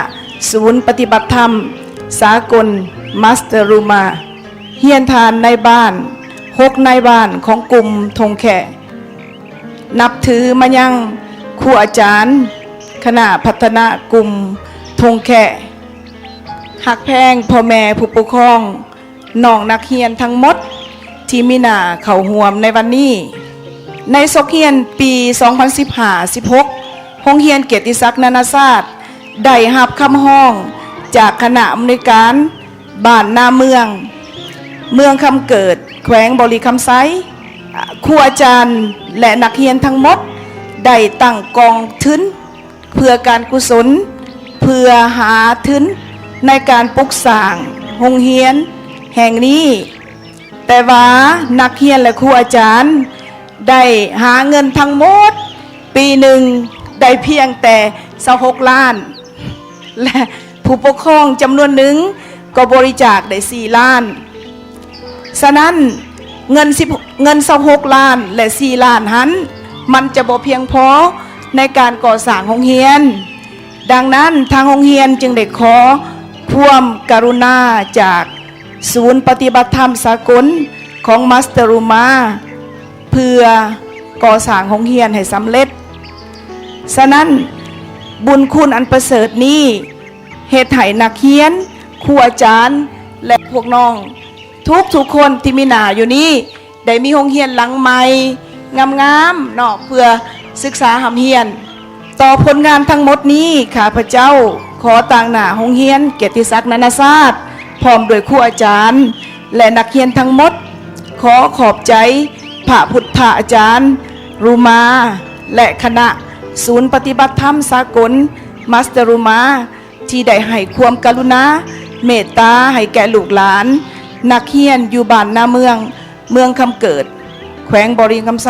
ສູນປະຕິບັດທຳສາກົນ Master Ruma ຮຽນທ່ານນາຍບ້ານ ຫົກນາຍບ້ານຂອງກຸ່ມທົ່ງແຂ ນັບຖືມາຍັງຄູອາຈານຄະນະພັດທະນາກຸ່ມທົ່ງແຂ ຮັກແພງພໍ່ແມ່ຜູ້ປົກຄອງ ນ້ອງນັກຮຽນທັງໝົດທີ່ມີໜ້າເຂົ້າຮ່ວມໃນວັນນີ້. ໃນສົກຮຽນປີສອງພັນສິບຫ້າສິບຫົກ ໂຮງຮຽນກຽດຕິສັກນານາຊາດ ໄດ້ຮັບຄຳຮ້ອງຈາກຄະນະອຳນວຍການບ້ານນາເມືອງ ເມືອງຄຳເກີດ ແຂວງບໍລິຄຳໄຊ. ຄູອາຈານ ແລະ ນັກຮຽນທັງໝົດໄດ້ຕັ້ງກອງທຶນ ເພື່ອການກຸສົນ ເພື່ອຫາທຶນໃນການປຸກສ້າງໂຮງຮຽນແຫ່ງນີ້, ແຕ່ວ່ານັກຮຽນ ແລະ ຄູອາຈານໄດ້ຫາເງິນທັງໝົດ ປີໜຶ່ງໄດ້ພຽງແຕ່ຊາວຫົກລ້ານ ແລະ ຜູ້ປົກຄອງຈຳນວນໜຶ່ງກໍບໍລິຈາກໄດ້ສີ່ລ້ານ. ສະນັ້ນ ເງິນສິບ ເງິນຊາວຫົກລ້ານ ແລະ ສີ່ລ້ານຫັ້ນ ມັນຈະບໍ່ພຽງພໍໃນການກໍ່ສ້າງໂຮງຮຽນ. ດັ່ງນັ້ນ ທາງໂຮງຮຽນຈຶ່ງໄດ້ຂໍຄວາມກະລຸນາຈາກສູນປະຕິບັດທຳສາກົນຂອງມາສເຕີຣູມາ ເພື່ອກໍ່ສ້າງໂຮງຮຽນໃຫ້ສຳເລັດ. ສະນັ້ນ ບຸນຄຸນອັນປະເສີດນີ້ ເຮັດໃຫ້ນັກຮຽນ, ຄູອາຈານ ແລະ ພວກນ້ອງທຸກໆຄົນທີ່ມີໜ້າຢູ່ນີ້ ໄດ້ມີໂຮງຮຽນຫຼັງໃໝ່ງາມໆເນາະ ເພື່ອສຶກສາຮ່ຳຮຽນ. ຕໍ່ຜົນງານທັງໝົດນີ້ ຂ້າພະເຈົ້າຂໍຕາງໜ້າໂຮງຮຽນກຽດຕິສັກນານາຊາດ ພ້ອມດ້ວຍຄູອາຈານ ແລະ ນັກຮຽນທັງໝົດ ຂໍຂອບໃຈພະພຸດທະອາຈານຣູມາ ແລະ ຄະນະສູນປະຕິບັດທຳສາກົນມາສເຕີຣູມາ ທີ່ໄດ້ໃຫ້ຄວາມກະລຸນາເມດຕາໃຫ້ແກ່ລູກຫຼານນັກຮຽນຢູ່ບ້ານນາເມືອງ ເມືອງຄຳເກີດ ແຂວງບໍລິຄຳໄຊ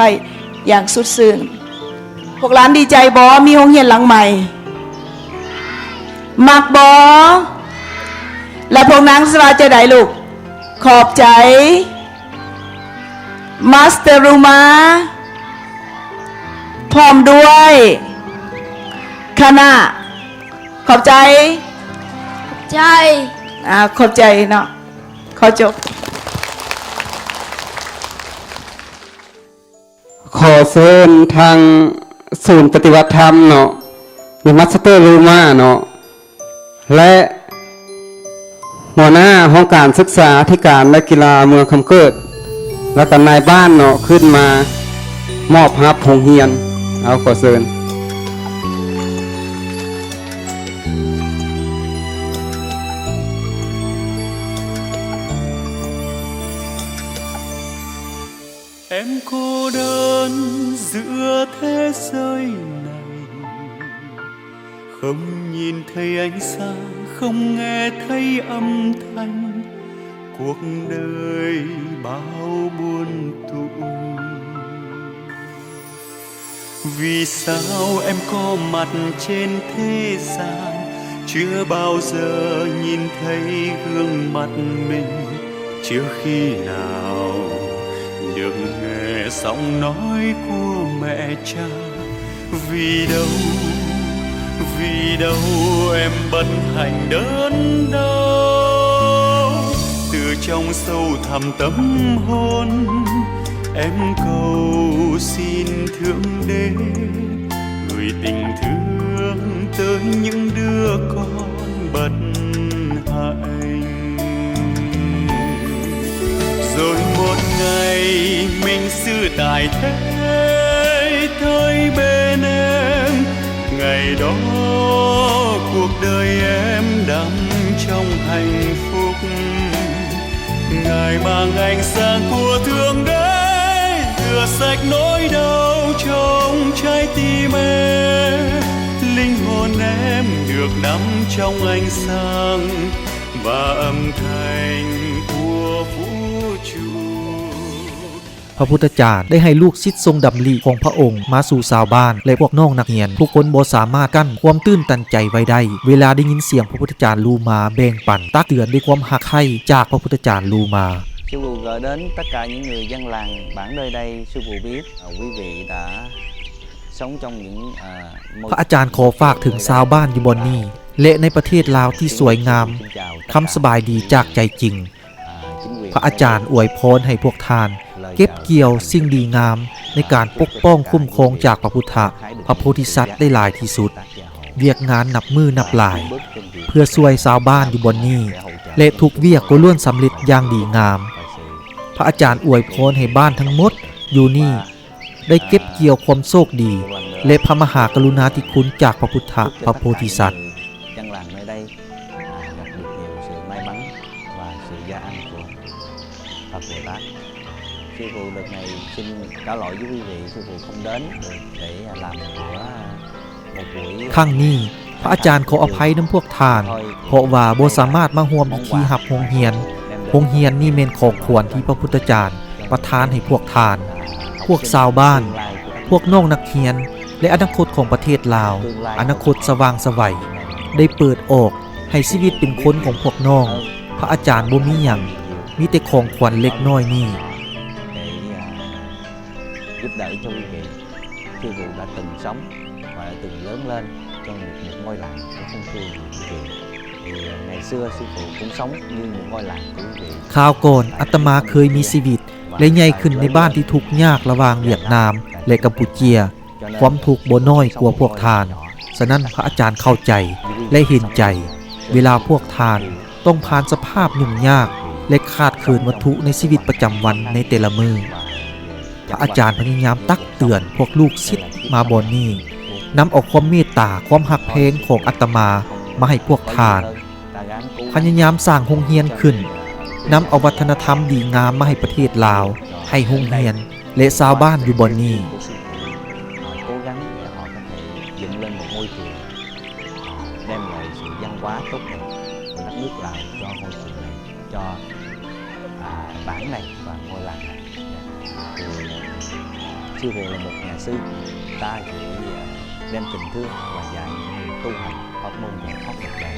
ຢ່າງສຸດຊື່ນ. ພວກຫຼານດີໃຈບໍ່? ມີໂຮງຮຽນຫຼັງໃໝ່. ມັກບໍ່? ແລະ ພວກນາງຊິວ່າຈັ່ງໃດລູກ? ຂອບໃຈມາສເຕີຣູມາ ພ້ອມດ້ວຍຄະນະ. ຂອບໃຈ. ຂອບໃຈ. ອ່າ ຂອບໃຈເນາະ. ຂໍຈົບ. ຂໍເຊີນທາງສູນປະຕິບັດທຳເນາະ ມາສເຕີຣູມາເນາະ ແລະ ຫົວໜ້າຫ້ອງການສຶກສາທິການ ແລະ ກິລາເມືອງຄຳເກີດ ແລະ ກະນາຍບ້ານເນາະ ຂຶ້ນມາມອບຮັບໂຮງຮຽນ. ເອົາ ຂໍເຊີນ. Em cô đơn giữa thế giới này, không nhìn thấy ánh sáng, không nghe thấy âm thanh, cuộc đời bao buồn tủi. Vì sao em có mặt trên thế gian, chưa bao giờ nhìn thấy gương mặt mình? Trước khi nào được nghe giọng nói của mẹ cha, vì đâu, vì đâu em bận hạnh đớn đau. Từ trong sâu thẳm tâm hồn, em cầu xin Thượng Đế gửi tình thương tới những đứa con bất hạnh. Rồi một ngày mình sư tại thế, thôi bên em. Ngày đó cuộc đời em đắm trong hạnh phúc. Ngài mang ánh sáng của Thượng Đế rửa sạch nỗi đau trong trái tim em. Linh hồn em được đắm trong ánh sáng và âm thanh của vũ trụ. ພະພຸດທະຈານໄດ້ໃຫ້ລູກສິດຊົງດຳລິຂອງພະອົງມາສູ່ຊາວບ້ານ ແລະ ພວກນ້ອງນັກຮຽນ. ທຸກຄົນບໍ່ສາມາດກັ້ນຄວາມຕື່ນຕັນໃຈໄວ້ໄດ້ ເວລາໄດ້ຍິນສຽງພະພຸດທະຈານລູມາແບ່ງປັນ ຕັກເຕືອນດ້ວຍຄວາມຮັກໃຄ່ຈາກພະພຸດທະຈານລູມາ. Sư Pù gửi đến tất cả những người dân làng bản nơi đây, Sư Pù biết, à, quý vị đã sống trong những, à, môi ພະອາຈານຂໍຝາກເຖິງຊາວບ້ານຢູ່ບ່ອນນີ້ ແລະ ໃນປະເທດລາວທີ່ສວຍງາມ. ຄຳສະບາຍດີຈາກໃຈຈິງ. ພະອາຈານອວຍພອນໃຫ້ພວກທ່ານເກັບກ່ຽວສິ່ງດີງາມໃນການປົກປ້ອງຄຸ້ມຄອງຈາກພະພຸດທະ ພະໂພທິສັດໄດ້ຫຼາຍທີ່ສຸດ. ວຽກງານນັບມື້ນັບຫຼາຍ ເພື່ອຊ່ວຍຊາວບ້ານຢູ່ບ່ອນນີ້ ແລະ ທຸກວຽກກໍລ້ວນສຳເລັດຢ່າງດີງາມ. ພະອາຈານອວຍພອນໃຫ້ບ້ານທັງໝົດຢູ່ນີ້ ໄດ້ເກັບກ່ຽວຄວາມໂຊກດີ ແລະ ພະມະຫາກະລຸນາທິຄຸນຈາກພະພຸດທະ ພະໂພທິສັດ. Dân làng nơi đây, à, gặp được nhiều sự may mắn và sự gia ân của Phật Bồ Tát. Sư Pù đợt này xin cáo lỗi với quý vị, Sư Pù không đến được để làm bữa ຄັ້ງນີ້ ພະອາຈານຂໍອະໄພນຳພວກທ່ານ ເພາະວ່າບໍ່ສາມາດມາຮ່ວມພິທີຮັບໂຮງຮຽນ. ໂຮງຮຽນນີ້ແມ່ນຂອງຂວັນທີ່ພະພຸດທະຈານປະທານໃຫ້ພວກທ່ານ. ພວກຊາວບ້ານ, ພວກນ້ອງນັກຮຽນ ແລະ ອະນາຄົດຂອງປະເທດລາວ, ອະນາຄົດສະຫວ່າງໄສໄຫວ ໄດ້ເປີດອອກໃຫ້ຊີວິດເປັນຄົນຂອງພວກນ້ອງ. ພະອາຈານບໍ່ມີຫຍັງ, ມີແຕ່ຂອງຂວັນເລັກນ້ອຍນີ້. Để, à, giúp đỡ cho quý vị. Sư Pù đã từng sống và đã từng lớn lên trong một, một ngôi làng của Khung Khư, quý vị. Thì, à, ngày xưa Sư Pù cũng sống như một ngôi làng của quý vị. ຄາວກ່ອນອາດຕະມາເຄີຍມີຊີວິດ ແລະ ໃຫຍ່ຂຶ້ນໃນບ້ານທີ່ທຸກຍາກລະຫວ່າງຫວຽດນາມ ແລະ ກຳປູເຈຍ. ຄວາມທຸກບໍ່ນ້ອຍກວ່າພວກທ່ານ. ສະນັ້ນ ພະອາຈານເຂົ້າໃຈ ແລະ ເຫັນໃຈ ເວລາພວກທ່ານຕ້ອງຜ່ານສະພາບຫຍຸ້ງຍາກ ແລະ ຂາດເຂີນວັດຖຸໃນຊີວິດປະຈຳວັນໃນແຕ່ລະມື້. ພະອາຈານພະຍາຍາມຕັກເຕືອນພວກລູກສິດມາບ່ອນນີ້, ນຳເອົາຄວາມເມດຕາ, ຄວາມຮັກແພງຂອງອາດຕະມາມາໃຫ້ພວກທ່ານ. ພະຍາຍາມສ້າງໂຮງຮຽນຂຶ້ນ, ນຳເອົາວັດທະນະທຳດີງາມມາໃຫ້ປະເທດລາວ, ໃຫ້ໂຮງຮຽນ ແລະ ຊາວບ້ານຢູ່ບ່ອນນີ້. Họ cố gắng để họ có thể dựng lên một ngôi trường, à, đem lại sự văn hóa tốt đẹp của đất nước Lào cho ngôi trường này, cho, à, bản này và ngôi làng này. Thì, à, sư Pù là một nhà sư, ta chỉ, à, đem tình thương và dạy những người tu hành pháp môn giải thoát Phật đà.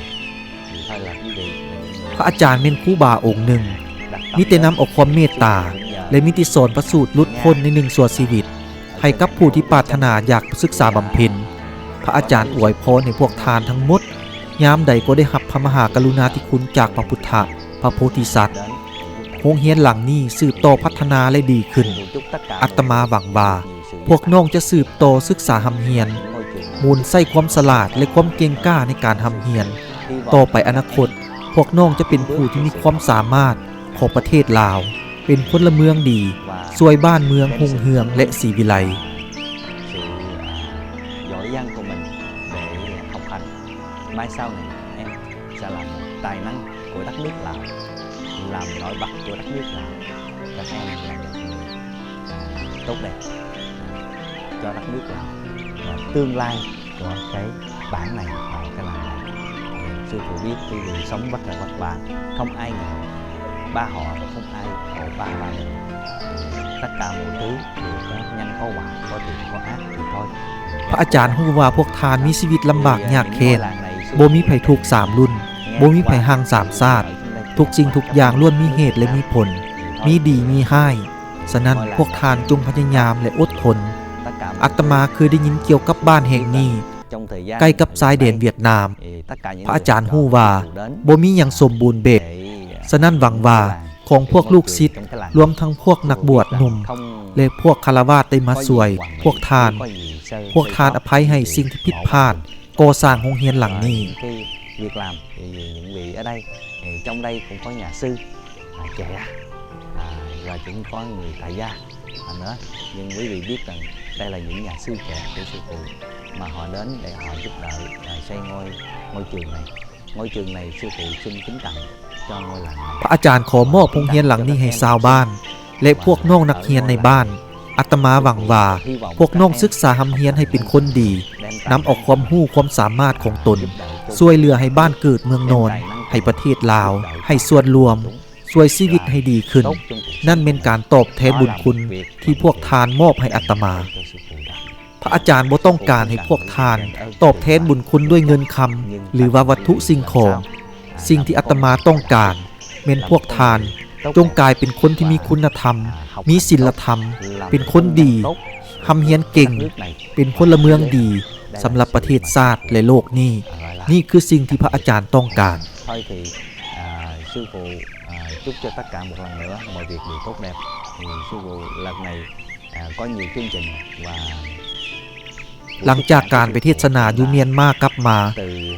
ພະອາຈານແມ່ນຄູບາອົງໜຶ່ງ, ມີແຕ່ນຳເອົາຄວາມເມດຕາ ແລະ ມີແຕ່ສອນປະສູດຫຼຸດພົ້ນໃນໜຶ່ງຊົ່ວຊີວິດ ໃຫ້ກັບຜູ້ທີ່ປາດຖະໜາຢາກສຶກສາບຳເພັນ. ພະອາຈານອວຍພອນໃຫ້ພວກທ່ານທັງໝົດ ຍາມໃດກໍໄດ້ຮັບພະມະຫາກະລຸນາທິຄຸນຈາກພະພຸດທະ ພະໂພທິສັດ. ໂຮງຮຽນຫຼັງນີ້ສືບຕໍ່ພັດທະນາ ແລະ ດີຂຶ້ນ. ອາດຕະມາຫວັງວ່າ ພວກນ້ອງຈະສືບຕໍ່ສຶກສາຮ່ຳຮຽນ, ໝູນໃຊ້ຄວາມສະຫຼາດ ແລະ ຄວາມເກັ່ງກ້າໃນການຮ່ຳຮຽນ. ຕໍ່ໄປອະນາຄົດ, ພວກນ້ອງຈະເປັນຜູ້ທີ່ມີຄວາມສາມາດຂອງປະເທດລາວ, ເປັນພົນລະເມືອງດີ, ຊ່ວຍບ້ານເມືອງຮຸ່ງເຮືອງ ແລະ ສີວິໄລ. Sự, à, giỏi giang của mình để học hành. Mai sau này em sẽ là một tài năng của đất nước Lào, làm nổi bật của đất nước Lào. Các em là một người, à, tốt đẹp, à, cho đất nước Lào và tương lai của cái bản này và cái làng này. Sư Pù biết, sư Pù sống vất vả, vất vả, không ai ngại ba họ và không ai khổ ba ba mình. Tất cả mọi thứ đều có nhân có quả, có thiện có ác thì thôi. ພະອາຈານຮູ້ວ່າພວກທ່ານມີຊີວິດລຳບາກຍາກແຄ້ນ, ບໍ່ມີໃຜທຸກສາມລຸ້ນ, ບໍ່ມີໃຜຮັ່ງສາມຊາດ. ທຸກສິ່ງທຸກຢ່າງລ້ວນມີເຫດ ແລະ ມີຜົນ, ມີດີມີຮ້າຍ. ສະນັ້ນ, ພວກທ່ານຈົ່ງພະຍາຍາມ ແລະ ອົດທົນ. ອາດຕະມາເຄີຍໄດ້ຍິນກ່ຽວກັບບ້ານແຫ່ງນີ້ ໃກ້ກັບຊາຍແດນຫວຽດນາມ. ພະອາຈານຮູ້ວ່າບໍ່ມີຫຍັງສົມບູນແບບ, ສະນັ້ນຫວັງວ່າຂອງພວກລູກສິດ, ລວມທັງພວກນັກບວດໜຸ່ມ ແລະ ພວກຄາລະວາດໄດ້ມາຊ່ວຍພວກທ່ານ. ພວກທ່ານອະໄພໃຫ້ສິ່ງທີ່ຜິດພາດ, ກໍ່ສ້າງໂຮງຮຽນຫຼັງນີ້. Việc làm thì những vị ở đây thì trong đây cũng có nhà sư, à, trẻ, à, và cũng có người tại gia, à, nữa. Nhưng quý vị biết rằng đây là những nhà sư trẻ của sư phụ mà họ đến để họ giúp đỡ, à, xây ngôi, ngôi trường này. Ngôi trường này sư phụ xin kính tặng cho ngôi làng này. ພະອາຈານຂໍມອບໂຮງຮຽນຫຼັງນີ້ໃຫ້ຊາວບ້ານ ແລະ ພວກນ້ອງນັກຮຽນໃນບ້ານ. ອາດຕະມາຫວັງວ່າພວກນ້ອງສຶກສາຮ່ຳຮຽນໃຫ້ເປັນຄົນດີ, ນຳເອົາຄວາມຮູ້ຄວາມສາມາດຂອງຕົນ ຊ່ວຍເຫຼືອໃຫ້ບ້ານເກີດເມືອງນອນ, ໃຫ້ປະເທດລາວ, ໃຫ້ສ່ວນລວມ, ຊ່ວຍຊີວິດໃຫ້ດີຂຶ້ນ. ນັ້ນແມ່ນການຕອບແທນບຸນຄຸນທີ່ພວກທ່ານມອບໃຫ້ອາດຕະມາ. ພະອາຈານບໍ່ຕ້ອງການໃຫ້ພວກທ່ານຕອບແທນບຸນຄຸນດ້ວຍເງິນຄຳ ຫຼືວ່າວັດຖຸສິ່ງຂອງ. ສິ່ງທີ່ອາດຕະມາຕ້ອງການແມ່ນພວກທ່ານຈົ່ງກາຍເປັນຄົນທີ່ມີຄຸນນະທຳ, ມີສິນລະທຳ, ເປັນຄົນດີ, ຮ່ຳຮຽນເກັ່ງ, ເປັນພົນລະເມືອງດີສຳລັບປະເທດຊາດ ແລະ ໂລກນີ້. ນີ້ຄືສິ່ງທີ່ພະອາຈານຕ້ອງການ. Thôi thì, à, sư phụ, à, chúc cho tất cả một lần nữa mọi việc đều tốt đẹp. Thì sư phụ lần này ຫຼັງຈາກການໄປເທດສະໜາຢູ່ມຽນມາກັບມາ,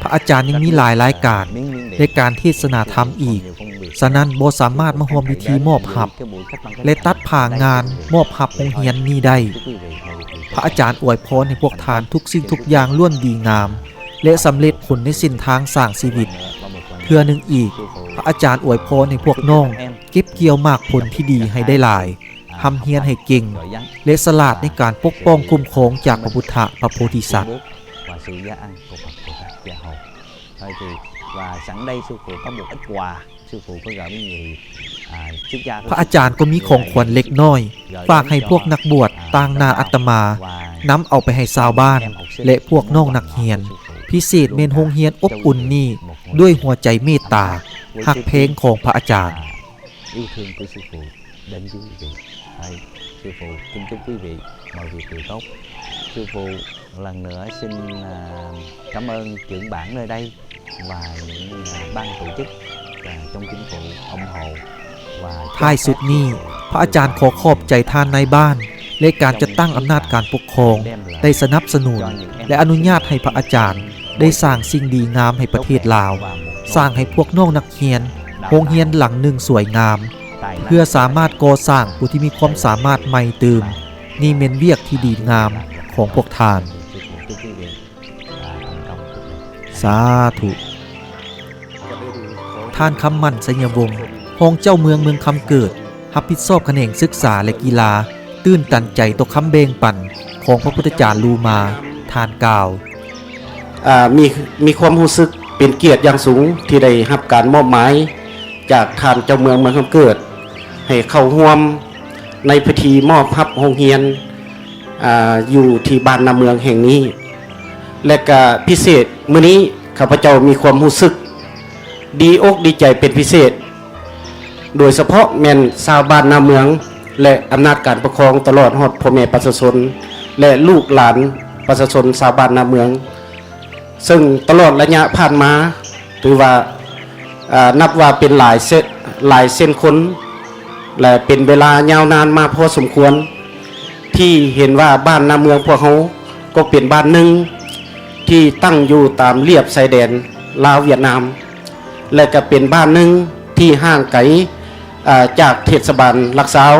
ພະອາຈານຍັງມີຫຼາຍລາຍການ ແລະ ການເທດສະໜາທຳອີກ, ສະນັ້ນບໍ່ສາມາດມາຮ່ວມພິທີມອບຮັບ ແລະ ຕັດຜ້າງານມອບຮັບໂຮງຮຽນນີ້ໄດ້. ພະອາຈານອວຍພອນໃຫ້ພວກທ່ານທຸກສິ່ງທຸກຢ່າງລ້ວນດີງາມ ແລະ ສຳເລັດຜົນໃນເສັ້ນທາງສ້າງຊີວິດ. ເທື່ອໜຶ່ງອີກ, ພະອາຈານອວຍພອນໃຫ້ພວກນ້ອງເກັບກ່ຽວໝາກຜົນທີ່ດີໃຫ້ໄດ້ຫຼາຍ. ຮ່ຳຮຽນໃຫ້ເກັ່ງ ແລະ ສະຫຼາດໃນການປົກປ້ອງຄຸ້ມຄອງຈາກພະພຸດທະພະໂພທິສັດ. Và sự gia ân của Phật Bồ Tát Gia Hộ. Thôi thì, và sẵn đây sư phụ có một ít quà, sư phụ có gửi những gì, à, ພະອາຈານກໍມີຂອງຂວັນເລັກນ້ອຍ ຝາກໃຫ້ພວກນັກບວດຕາງໜ້າອາດຕະມາ, ນຳເອົາໄປໃຫ້ຊາວບ້ານ ແລະ ພວກນ້ອງນັກຮຽນ, ພິເສດແມ່ນໂຮງຮຽນອົບອຸ່ນນີ້ ດ້ວຍຫົວໃຈເມດຕາ, ຮັກແພງຂອງພະອາຈານ. Yêu thương của sư phụ đến với quý vị. Đấy, sư phụ kính chúc quý vị mọi việc đều tốt. Sư phụ lần nữa xin, à, cảm ơn trưởng bản nơi đây và những, à, ban tổ chức, à, trong chính phủ ủng hộ và ທ້າຍສຸດນີ້, ພະອາຈານຂໍຂອບໃຈທ່ານນາຍບ້ານ ແລະ ການຈັດຕັ້ງອຳນາດການປົກຄອງ ໄດ້ສະໜັບສະໜູນ ແລະ ອະນຸຍາດໃຫ້ພະອາຈານໄດ້ສ້າງສິ່ງດີງາມໃຫ້ປະເທດລາວ, ສ້າງໃຫ້ພວກນ້ອງນັກຮຽນໂຮງຮຽນຫຼັງໜຶ່ງສວຍງາມ ເພື່ອສາມາດກໍ່ສ້າງຜູ້ທີ່ມີຄວາມສາມາດໃໝ່ຕື່ມ. ນີ້ແມ່ນວຽກທີ່ດີງາມຂອງພວກທ່ານ. ສາທຸ. ທ່ານ ຄຳໝັ້ນ ໄຊຍະວົງ, ຮອງເຈົ້າເມືອງເມືອງຄຳເກີດ, ຮັບຜິດຊອບຂະແໜງສຶກສາ ແລະ ກິລາ, ຕື່ນຕັນໃຈຕໍ່ຄຳແບ່ງປັນຂອງພະພຸດທະຈານລູມາ. ທ່ານກ່າວ. ອ່າ ມີ ມີຄວາມຮູ້ສຶກເປັນກຽດຢ່າງສູງທີ່ໄດ້ຮັບການມອບໝາຍຈາກທ່ານເຈົ້າເມືອງເມືອງຄຳເກີດ ໃຫ້ເຂົ້າຮ່ວມໃນພິທີມອບຮັບໂຮງຮຽນ ອ່າ ຢູ່ທີ່ບ້ານນາເມືອງແຫ່ງນີ້ ແລະ ກະພິເສດມື້ນີ້ ຂ້າພະເຈົ້າມີຄວາມຮູ້ສຶກດີອົກດີໃຈເປັນພິເສດ ໂດຍສະເພາະແມ່ນຊາວບ້ານນາເມືອງ ແລະ ອຳນາດການປົກຄອງ ຕະຫຼອດຮອດພໍ່ແມ່ປະຊາຊົນ ແລະ ລູກຫຼານປະຊາຊົນຊາວບ້ານນາເມືອງ ເຊິ່ງຕະຫຼອດໄລຍະຜ່ານມາ ຖືວ່າ ເອີ ນັບວ່າເປັນຫຼາຍເຊ- ຫຼາຍເຊັ່ນຄົນ ແລະ ເປັນເວລາຍາວນານມາພໍສົມຄວນ ທີ່ເຫັນວ່າບ້ານນາເມືອງພວກເຮົາກໍເປັນບ້ານໜຶ່ງທີ່ຕັ້ງຢູ່ຕາມລຽບຊາຍແດນລາວຫວຽດນາມ ແລະ ກໍເປັນບ້ານໜຶ່ງທີ່ຫ່າງໄກ ເອີ ຈາກເທດສະບານຫຼັກຊາວ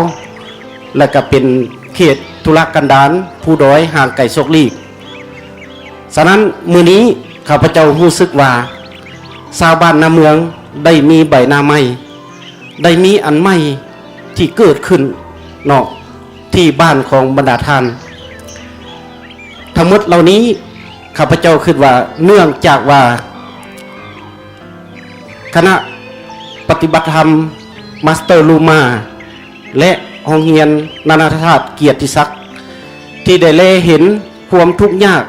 ແລະ ກໍເປັນເຂດທຸລະກັນດານ ພູດອຍຫ່າງໄກໂສກຫຼີກ. ສະນັ້ນ ມື້ນີ້ຂ້າພະເຈົ້າຮູ້ສຶກວ່າ ຊາວບ້ານນາເມືອງໄດ້ມີໃບໜ້າໃໝ່ ໄດ້ມີອັນໃໝ່ທີ່ເກີດຂຶ້ນເນາະ ທີ່ບ້ານຂອງບັນດາທ່ານ. ທັງໝົດເຫຼົ່ານີ້ ຂ້າພະເຈົ້າຄິດວ່າ ເນື່ອງຈາກວ່າ ຄະນະປະຕິບັດທຳມາສເຕີລູມາ ແລະ ໂຮງຮຽນນານາຊາດກຽດຕິສັກ ທີ່ໄດ້ແລເຫັນຄວາມທຸກຍາກ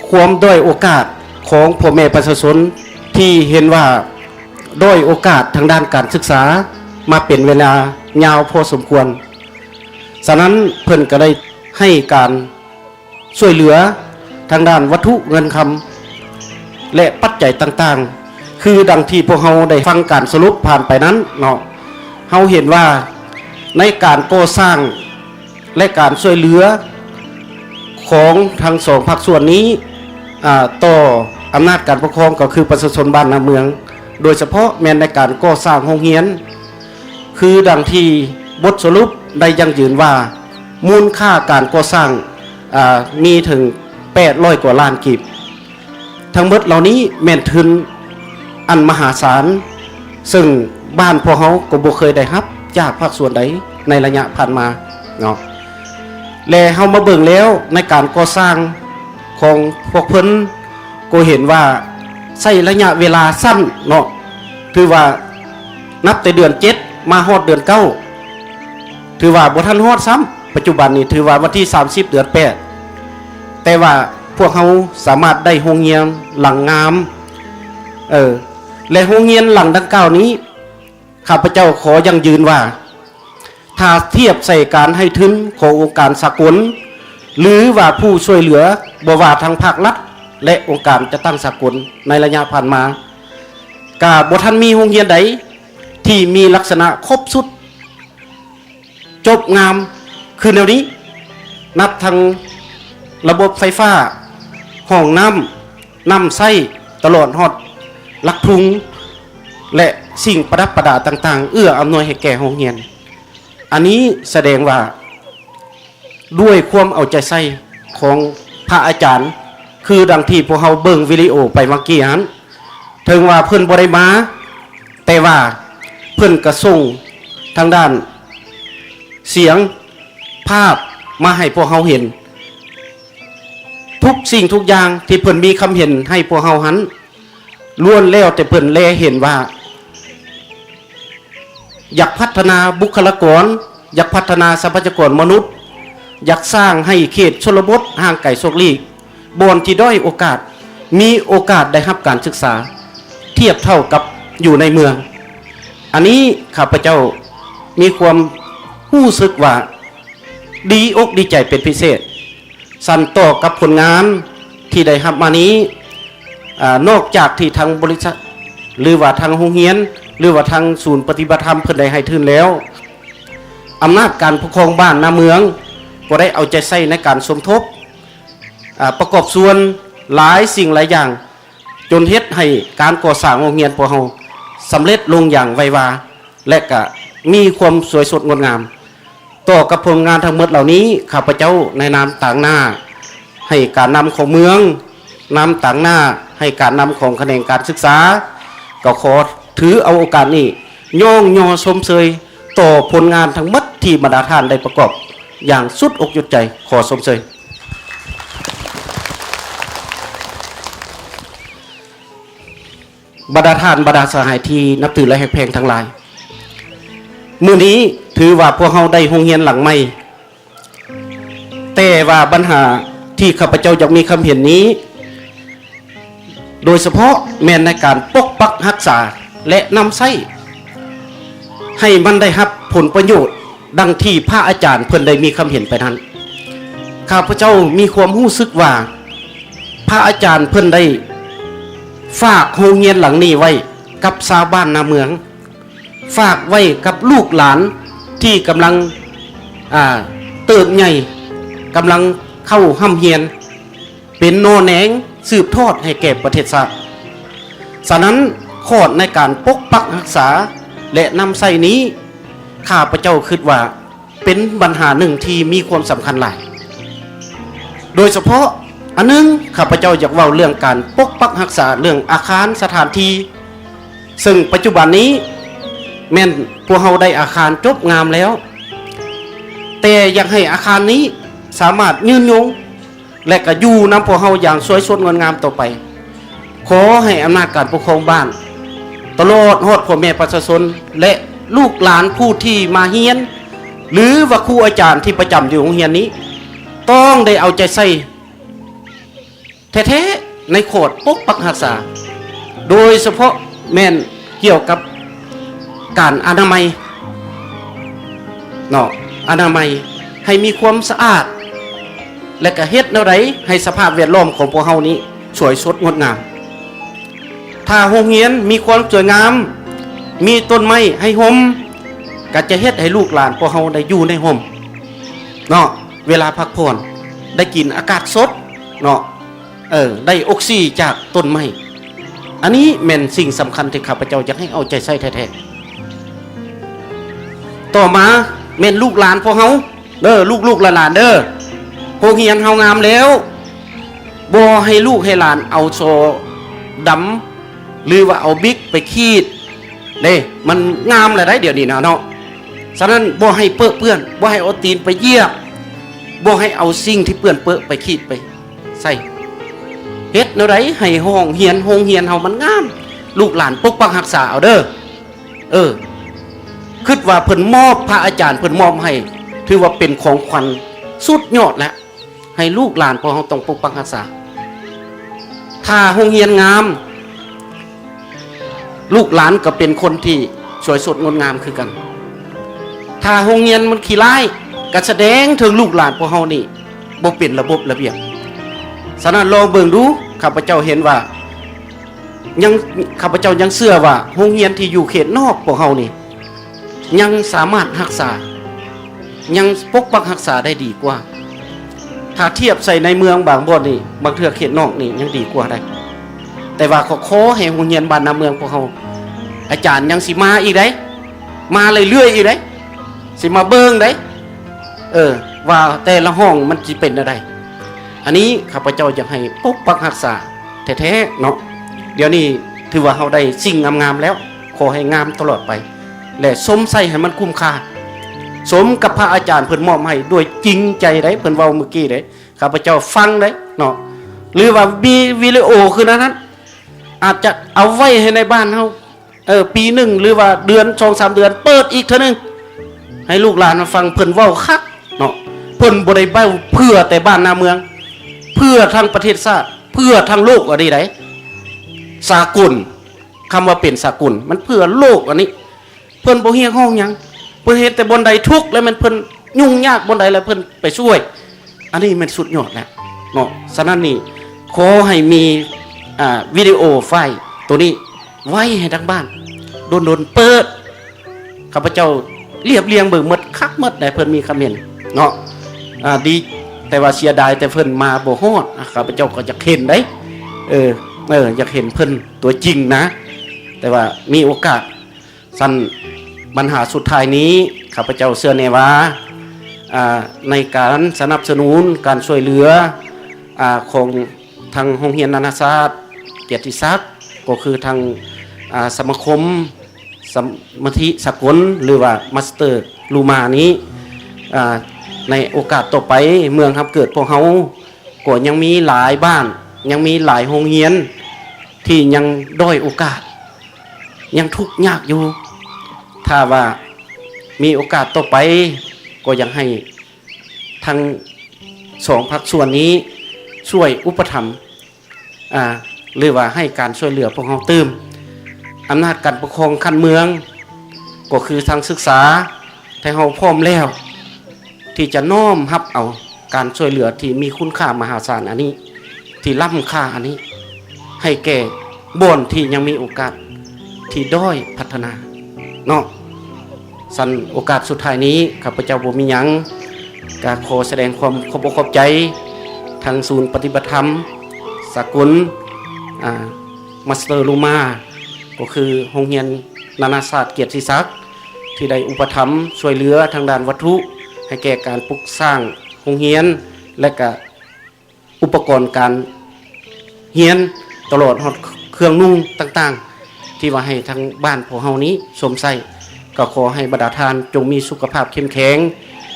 ຄວາມດ້ອຍໂອກາດຂອງພໍ່ແມ່ປະຊາຊົນ ທີ່ເຫັນວ່າ ດ້ອຍໂອກາດທາງດ້ານການສຶກສາມາເປັນເວລາຍາວພໍສົມຄວນ. ສະນັ້ນເພິ່ນກໍໄດ້ໃຫ້ການຊ່ວຍເຫຼືອທາງດ້ານວັດຖຸເງິນຄຳ ແລະ ປັດໄຈຕ່າງໆ ຄືດັ່ງທີ່ພວກເຮົາໄດ້ຟັງການສະຫຼຸບຜ່ານໄປນັ້ນເນາະ, ເຮົາເຫັນວ່າໃນການກໍ່ສ້າງ ແລະ ການຊ່ວຍເຫຼືອຂອງທັງສອງພາກສ່ວນນີ້ ອາ ຕໍ່ອຳນາດການປົກຄອງ ກໍຄືປະຊາຊົນບ້ານນາເມືອງ, ໂດຍສະເພາະແມ່ນໃນການກໍ່ສ້າງໂຮງຮຽນ ຄືດັ່ງທີ່ບົດສະຫຼຸບໄດ້ຢັ້ງຢືນວ່າ ມູນຄ່າການກໍ່ສ້າງ ອາ ມີເຖິງແປດຮ້ອຍກວ່າລ້ານກີບ. ທັງໝົດເຫຼົ່ານີ້ແມ່ນທຶນອັນມະຫາສານ ເຊິ່ງບ້ານພວກເຮົາກໍບໍ່ເຄີຍໄດ້ຮັບຈາກພາກສ່ວນໃດໃນໄລຍະຜ່ານມາເນາະ. ແລະ ເຮົາມາເບິ່ງແລ້ວໃນການກໍ່ສ້າງຂອງພວກເພິ່ນ ກໍເຫັນວ່າໃຊ້ໄລຍະເວລາສັ້ນເນາະ, ຖືວ່ານັບແຕ່ເດືອນເຈັດມາຮອດເດືອນເກົ້າ ຖືວ່າບໍ່ທັນຮອດຊ້ຳ, ປັດຈຸບັນນີ້ຖືວ່າວັນທີສາມສິບເດືອນແປດ ແຕ່ວ່າພວກເຮົາສາມາດໄດ້ໂຮງຮຽນຫຼັງງາມ ເອີ ແລະ ໂຮງຮຽນຫຼັງດັ່ງກ່າວນີ້ ຂ້າພະເຈົ້າຂໍຢັ້ງຢືນວ່າ ຖ້າທຽບໃສ່ການໃຫ້ທຶນຂອງອົງການສາກົນ ຫຼືວ່າຜູ້ຊ່ວຍເຫຼືອ ບໍ່ວ່າທາງພາກລັດ ແລະ ອົງການຈັດຕັ້ງສາກົນໃນໄລຍະຜ່ານມາ ກະບໍ່ທັນມີໂຮງຮຽນໃດທີ່ມີລັກສະນະຄົບຊຸດ ຈົບງາມຄືແນວນີ້, ນັບທັງລະບົບໄຟຟ້າ, ຫ້ອງນ້ຳ, ນ້ຳໃຊ້, ຕະຫຼອດຮອດຫຼັກທຸງ ແລະ ສິ່ງປະດັບປະດາຕ່າງໆ ເອື້ອອຳນວຍໃຫ້ແກ່ໂຮງຮຽນ. ອັນນີ້ສະແດງວ່າ ດ້ວຍຄວາມເອົາໃຈໃສ່ຂອງພະອາຈານ ຄືດັ່ງທີ່ພວກເຮົາເບິ່ງວິດີໂອໄປຫວ່າງກີ້ຫັ້ນ, ເຖິງວ່າເພິ່ນບໍ່ໄດ້ມາ, ແຕ່ວ່າເພິ່ນກະສົ່ງທາງດ້ານສຽງພາບມາໃຫ້ພວກເຮົາເຫັນ. ທຸກສິ່ງທຸກຢ່າງທີ່ເພິ່ນມີຄຳເຫັນໃຫ້ພວກເຮົາຫັ້ນ ລ້ວນແລ້ວແຕ່ເພິ່ນແລເຫັນວ່າ ຢາກພັດທະນາບຸກຄະລາກອນ, ຢາກພັດທະນາຊັບພະຍາກອນມະນຸດ, ຢາກສ້າງໃຫ້ເຂດຊົນນະບົດຫ່າງໄກສອກຫຼີກ, ບ່ອນທີ່ດ້ອຍໂອກາດ ມີໂອກາດໄດ້ຮັບການສຶກສາທຽບເທົ່າກັບຢູ່ໃນເມືອງ. ອັນນີ້ຂ້າພະເຈົ້າມີຄວາມຮູ້ສຶກວ່າ ດີອົກດີໃຈເປັນພິເສດ. ຊັ້ນຕໍ່ກັບຜົນງານທີ່ໄດ້ຮັບມານີ້, ອາ, ນອກຈາກທີ່ທາງບໍລິສັດ ຫຼືວ່າທາງໂຮງຮຽນ ຫຼືວ່າທາງສູນປະຕິບັດທຳເພິ່ນໄດ້ໃຫ້ທຶນແລ້ວ, ອຳນາດການປົກຄອງບ້ານນາເມືອງກໍໄດ້ເອົາໃຈໃສ່ໃນການສົມທົບ, ອາ, ປະກອບສ່ວນຫຼາຍສິ່ງຫຼາຍຢ່າງ ຈົນເຮັດໃຫ້ການກໍ່ສ້າງໂຮງຮຽນພວກເຮົາສຳເລັດລົງຢ່າງໄວວາ ແລະ ກະມີຄວາມສວຍສົດງົດງາມ. ຕໍ່ກັບຜົນງານທັງໝົດເຫຼົ່ານີ້, ຂ້າພະເຈົ້າໃນນາມຕາງໜ້າໃຫ້ການນຳຂອງເມືອງ, ນາມຕາງໜ້າໃຫ້ການນຳຂອງຂະແໜງການສຶກສາ, ກໍຂໍຖືເອົາໂອກາດນີ້ຍ້ອງຍໍຊົມເຊີຍຕໍ່ຜົນງານທັງໝົດທີ່ບັນດາທ່ານໄດ້ປະກອບຢ່າງສຸດອົກສຸດໃຈ. ຂໍຊົມເຊີຍ. ບັນດາທ່ານ ບັນດາສະຫາຍທີ່ນັບຖື ແລະ ຮັກແພງທັງຫຼາຍ, ມື້ນີ້ຖືວ່າພວກເຮົາໄດ້ໂຮງຮຽນຫຼັງໃໝ່, ແຕ່ວ່າບັນຫາທີ່ຂ້າພະເຈົ້າຢາກມີຄຳເຫັນນີ້ ໂດຍສະເພາະແມ່ນໃນການປົກປັກຮັກສາ ແລະ ນຳໃຊ້ໃຫ້ມັນໄດ້ຮັບຜົນປະໂຫຍດ ດັ່ງທີ່ພະອາຈານເພິ່ນໄດ້ມີຄຳເຫັນໄປນັ້ນ. ຂ້າພະເຈົ້າມີຄວາມຮູ້ສຶກວ່າ ພະອາຈານເພິ່ນໄດ້ຝາກໂຮງຮຽນຫຼັງນີ້ໄວ້ກັບຊາວບ້ານນາເມືອງ, ຝາກໄວ້ກັບລູກຫຼານທີ່ກຳລັງ, ອາ, ເຕີບໃຫຍ່, ກຳລັງເຂົ້າຮ່ຳຮຽນ ເປັນໜໍ່ແໜງສືບທອດໃຫ້ແກ່ປະເທດຊາດ. ສະນັ້ນ, ຂອດໃນການປົກປັກຮັກສາ ແລະ ນຳໃຊ້ນີ້, ຂ້າພະເຈົ້າຄິດວ່າເປັນບັນຫາໜຶ່ງທີ່ມີຄວາມສຳຄັນຫຼາຍ. ໂດຍສະເພາະອັນໜຶ່ງ, ຂ້າພະເຈົ້າຢາກເວົ້າເລື່ອງການປົກປັກຮັກສາເລື່ອງອາຄານສະຖານທີ່, ເຊິ່ງປັດຈຸບັນນີ້ແມ່ນພວກເຮົາໄດ້ອາຄານຈົບງາມແລ້ວ, ແຕ່ຢາກໃຫ້ອາຄານນີ້ສາມາດຍືນຍົງ ແລະ ກະຢູ່ນຳພວກເຮົາຢ່າງສວຍສົດງົດງາມຕໍ່ໄປ. ຂໍໃຫ້ອຳນາດການປົກຄອງບ້ານ ຕະຫຼອດຮອດພໍ່ແມ່ປະຊາຊົນ ແລະ ລູກຫຼານຜູ້ທີ່ມາຮຽນ ຫຼືວ່າຄູອາຈານທີ່ປະຈຳຢູ່ໂຮງຮຽນນີ້ ຕ້ອງໄດ້ເອົາໃຈໃສ່ແທ້ໆໃນຂອດປົກປັກຮັກສາ, ໂດຍສະເພາະແມ່ນ ກ່ຽວກັບການອະນາໄມເນາະ ອະນາໄມໃຫ້ມີຄວາມສະອາດ ແລະກະເຮັດແນວໃດໃຫ້ສະພາບແວດລ້ອມຂອງພວກເຮົານີ້ສວຍສົດງົດງາມ. ຖ້າໂຮງຮຽນມີຄວາມສວຍງາມ ມີຕົ້ນໄມ້ໃຫ້ຮົ່ມ ກະຈະເຮັດໃຫ້ລູກຫຼານພວກເຮົາໄດ້ຢູ່ໃນຮົ່ມເນາະ ເວລາພັກຜ່ອນ ໄດ້ກິນອາກາດສົດເນາະ ເອີ ໄດ້ອົກຊີຈາກຕົ້ນໄມ້. ອັນນີ້ແມ່ນສິ່ງສຳຄັນທີ່ຂ້າພະເຈົ້າຢາກໃຫ້ເອົາໃຈໃສ່ແທ້ໆ. ຕໍ່ມາແມ່ນລູກຫຼານພວກເຮົາເດີ ລູກໆຫຼານໆເດີ ໂຮງຮຽນເຮົາງາມແລ້ວ ບໍ່ໃຫ້ລູກໃຫ້ຫຼານເອົາສໍດຳ ຫຼືວ່າເອົາບິກໄປຂີດເດ້ ມັນງາມແລ້ວໄດ໋ ດຽວນີ້ນະເນາະ. ສະນັ້ນບໍ່ໃຫ້ເປິເປື້ອນ ບໍ່ໃຫ້ເອົາຕີນໄປຢຽບ ບໍ່ໃຫ້ເອົາສິ່ງທີ່ເປື້ອນເປິໄປຂີດໄປໃສ່. ເຮັດແນວໃດໃຫ້ຫ້ອງຮຽນ ໂຮງຮຽນເຮົາມັນງາມ ລູກຫຼານປົກປັກຮັກສາເອົາເດີ. ເອີ ຄິດວ່າເພິ່ນມອບ ພະອາຈານເພິ່ນມອບໃຫ້ ຖືວ່າເປັນຂອງຂວັນສຸດຍອດແລ້ວ ໃຫ້ລູກຫຼານພວກເຮົາຕ້ອງປົກປັກຮັກສາ. ຖ້າໂຮງຮຽນງາມ ລູກຫຼານກໍເປັນຄົນທີ່ສວຍສົດງົດງາມຄືກັນ. ຖ້າໂຮງຮຽນມັນຂີ້ຮ້າຍ ກໍສະແດງເຖິງລູກຫຼານພວກເຮົານີ້ບໍ່ເປັນລະບົບລະບຽບ. ສະນັ້ນລອງເບິ່ງດູ ຂ້າພະເຈົ້າເຫັນວ່າ ຍັງ ຂ້າພະເຈົ້າຍັງເຊື່ອວ່າໂຮງຮຽນທີ່ຢູ່ເຂດນອກພວກເຮົານີ້ ຍັງສາມາດຮັກສາ ຍັງປົກປັກຮັກສາໄດ້ດີກວ່າ. ຖ້າທຽບໃສ່ໃນເມືອງບາງບ່ອນນີ້ ບາງເທື່ອເຂດນອກນີ້ຍັງດີກວ່າໄດ໋. ແຕ່ວ່າກໍຂໍໃຫ້ໂຮງຮຽນບ້ານນາເມືອງພວກເຮົາ ອາຈານຍັງຊິມາອີກໄດ໋ ມາເລື້ອຍໆອີກໄດ໋ ຊິມາເບິ່ງໄດ໋ ເອີ ວ່າແຕ່ລະຫ້ອງມັນຊິເປັນແນວໃດ. ອັນນີ້ຂ້າພະເຈົ້າຢາກໃຫ້ປົກປັກຮັກສາແທ້ໆເນາະ. ດຽວນີ້ຖືວ່າເຮົາໄດ້ສິ່ງງາມໆແລ້ວ ຂໍໃຫ້ງາມຕະຫຼອດໄປ ແລະ ຊົມໃຊ້ໃຫ້ມັນຄຸ້ມຄ່າ ສົມກັບພະອາຈານເພິ່ນມອບໃຫ້ດ້ວຍຈິງໃຈໄດ໋ ເພິ່ນເວົ້າມື້ກີ້ເດ້ ຂ້າພະເຈົ້າຟັງໄດ້ເນາະ. ຫຼືວ່າມີວິດີໂອຄືນັ້ນ ອາດຈະເອົາໄວ້ໃຫ້ໃນບ້ານເຮົາ ເອີ ປີໜຶ່ງ ຫຼືວ່າເດືອນ ສອງສາມເດືອນ ເປີດອີກເທື່ອໜຶ່ງ ໃຫ້ລູກຫຼານມາຟັງເພິ່ນເວົ້າຄັກເນາະ. ເພິ່ນບໍ່ໄດ້ເວົ້າເພື່ອແຕ່ບ້ານນາເມືອງ ເພື່ອທັງປະເທດຊາດ ເພື່ອທັງໂລກອັນນີ້ໄດ໋ ສາກົນ. ຄຳວ່າເປັນສາກົນ ມັນເພື່ອໂລກອັນນີ້. ເພິ່ນບໍ່ຮຽກຮ້ອງຫຍັງ ເພິ່ນເຫັນແຕ່ບ່ອນໃດທຸກ ແລ້ວແມ່ນເພິ່ນຫຍຸ້ງຍາກບ່ອນໃດ ແລ້ວເພິ່ນໄປຊ່ວຍ. ອັນນີ້ແມ່ນສຸດຍອດແລ້ວເນາະ. ສະນັ້ນນີ້ ຂໍໃຫ້ມີ ອ່າ ວິດີໂອໄຟລ໌ໂຕນີ້ໄວ້ໃຫ້ທາງບ້ານ ດົນໆເປີດ. ຂ້າພະເຈົ້າລຽບລຽງເບິ່ງໝົດ ຄັກໝົດໃດ໋ ເພິ່ນມີຄຳເຫັນເນາະ. ອ່າ ດີ ແຕ່ວ່າເສຍດາຍແຕ່ເພິ່ນມາບໍ່ຮອດ. ອ່າ ຂ້າພະເຈົ້າກໍຢາກເຫັນໄດ໋ ເອີ ເອີ ຢາກເຫັນເພິ່ນຕົວຈິງນະ. ແຕ່ວ່າມີໂອກາດ ຊັ້ນບັນຫາສຸດທ້າຍນີ້ ຂ້າພະເຈົ້າເຊື່ອແນ່ວ່າ ອ່າ ໃນການສະໜັບສະໜູນ ການຊ່ວຍເຫຼືອ ອ່າ ຂອງທາງໂຮງຮຽນນານາຊາດກຽດຕິສັກ ກໍຄືທາງ ອ່າ ສະມາຄົມສະມາທິສາກົນ ຫຼືວ່າມາສເຕີລູມານີ້ ອ່າ ໃນໂອກາດຕໍ່ໄປ ເມືອງຮັບເກີດພວກເຮົາ ກໍຍັງມີຫຼາຍບ້ານ ຍັງມີຫຼາຍໂຮງຮຽນທີ່ຍັງດ້ອຍໂອກາດ ຍັງທຸກຍາກຢູ່. ຖ້າວ່າມີໂອກາດຕໍ່ໄປ ກໍຢາກໃຫ້ທັງສອງພາກສ່ວນນີ້ຊ່ວຍອຸປະຖຳ ອ່າ ຫຼືວ່າໃຫ້ການຊ່ວຍເຫຼືອພວກເຮົາຕື່ມ. ອຳນາດການປົກຄອງຂັ້ນເມືອງ ກໍຄືທາງສຶກສາ ແຕ່ເຮົາພ້ອມແລ້ວທີ່ຈະນ້ອມຮັບເອົາການຊ່ວຍເຫຼືອທີ່ມີຄຸນຄ່າມະຫາສານອັນນີ້ ທີ່ລ້ຳຄ່າອັນນີ້ ໃຫ້ແກ່ບ່ອນທີ່ຍັງມີໂອກາດທີ່ດ້ອຍພັດທະນາເນາະ. ຊັ້ນໂອກາດສຸດທ້າຍນີ້ ຂ້າພະເຈົ້າບໍ່ມີຫຍັງ ກະຂໍສະແດງຄວາມຂອບອົກຂອບໃຈທາງສູນປະຕິບັດທຳສາກົນ ອ່າ ມາສເຕີລູມາ ກໍຄືໂຮງຮຽນນານາຊາດກຽດຕິສັກ ທີ່ໄດ້ອຸປະຖຳຊ່ວຍເຫຼືອທາງດ້ານວັດຖຸ ໃຫ້ແກ່ການປຸກສ້າງໂຮງຮຽນ ແລະກະ ອຸປະກອນການຮຽນ ຕະຫຼອດຮອດເຄື່ອງນຸ່ງຕ່າງໆ ທີ່ວ່າໃຫ້ທາງບ້ານພວກເຮົານີ້ຊົມໃຊ້. ກໍຂໍໃຫ້ບັນດາທ່ານຈົ່ງມີສຸຂະພາບເຂັ້ມແຂງ,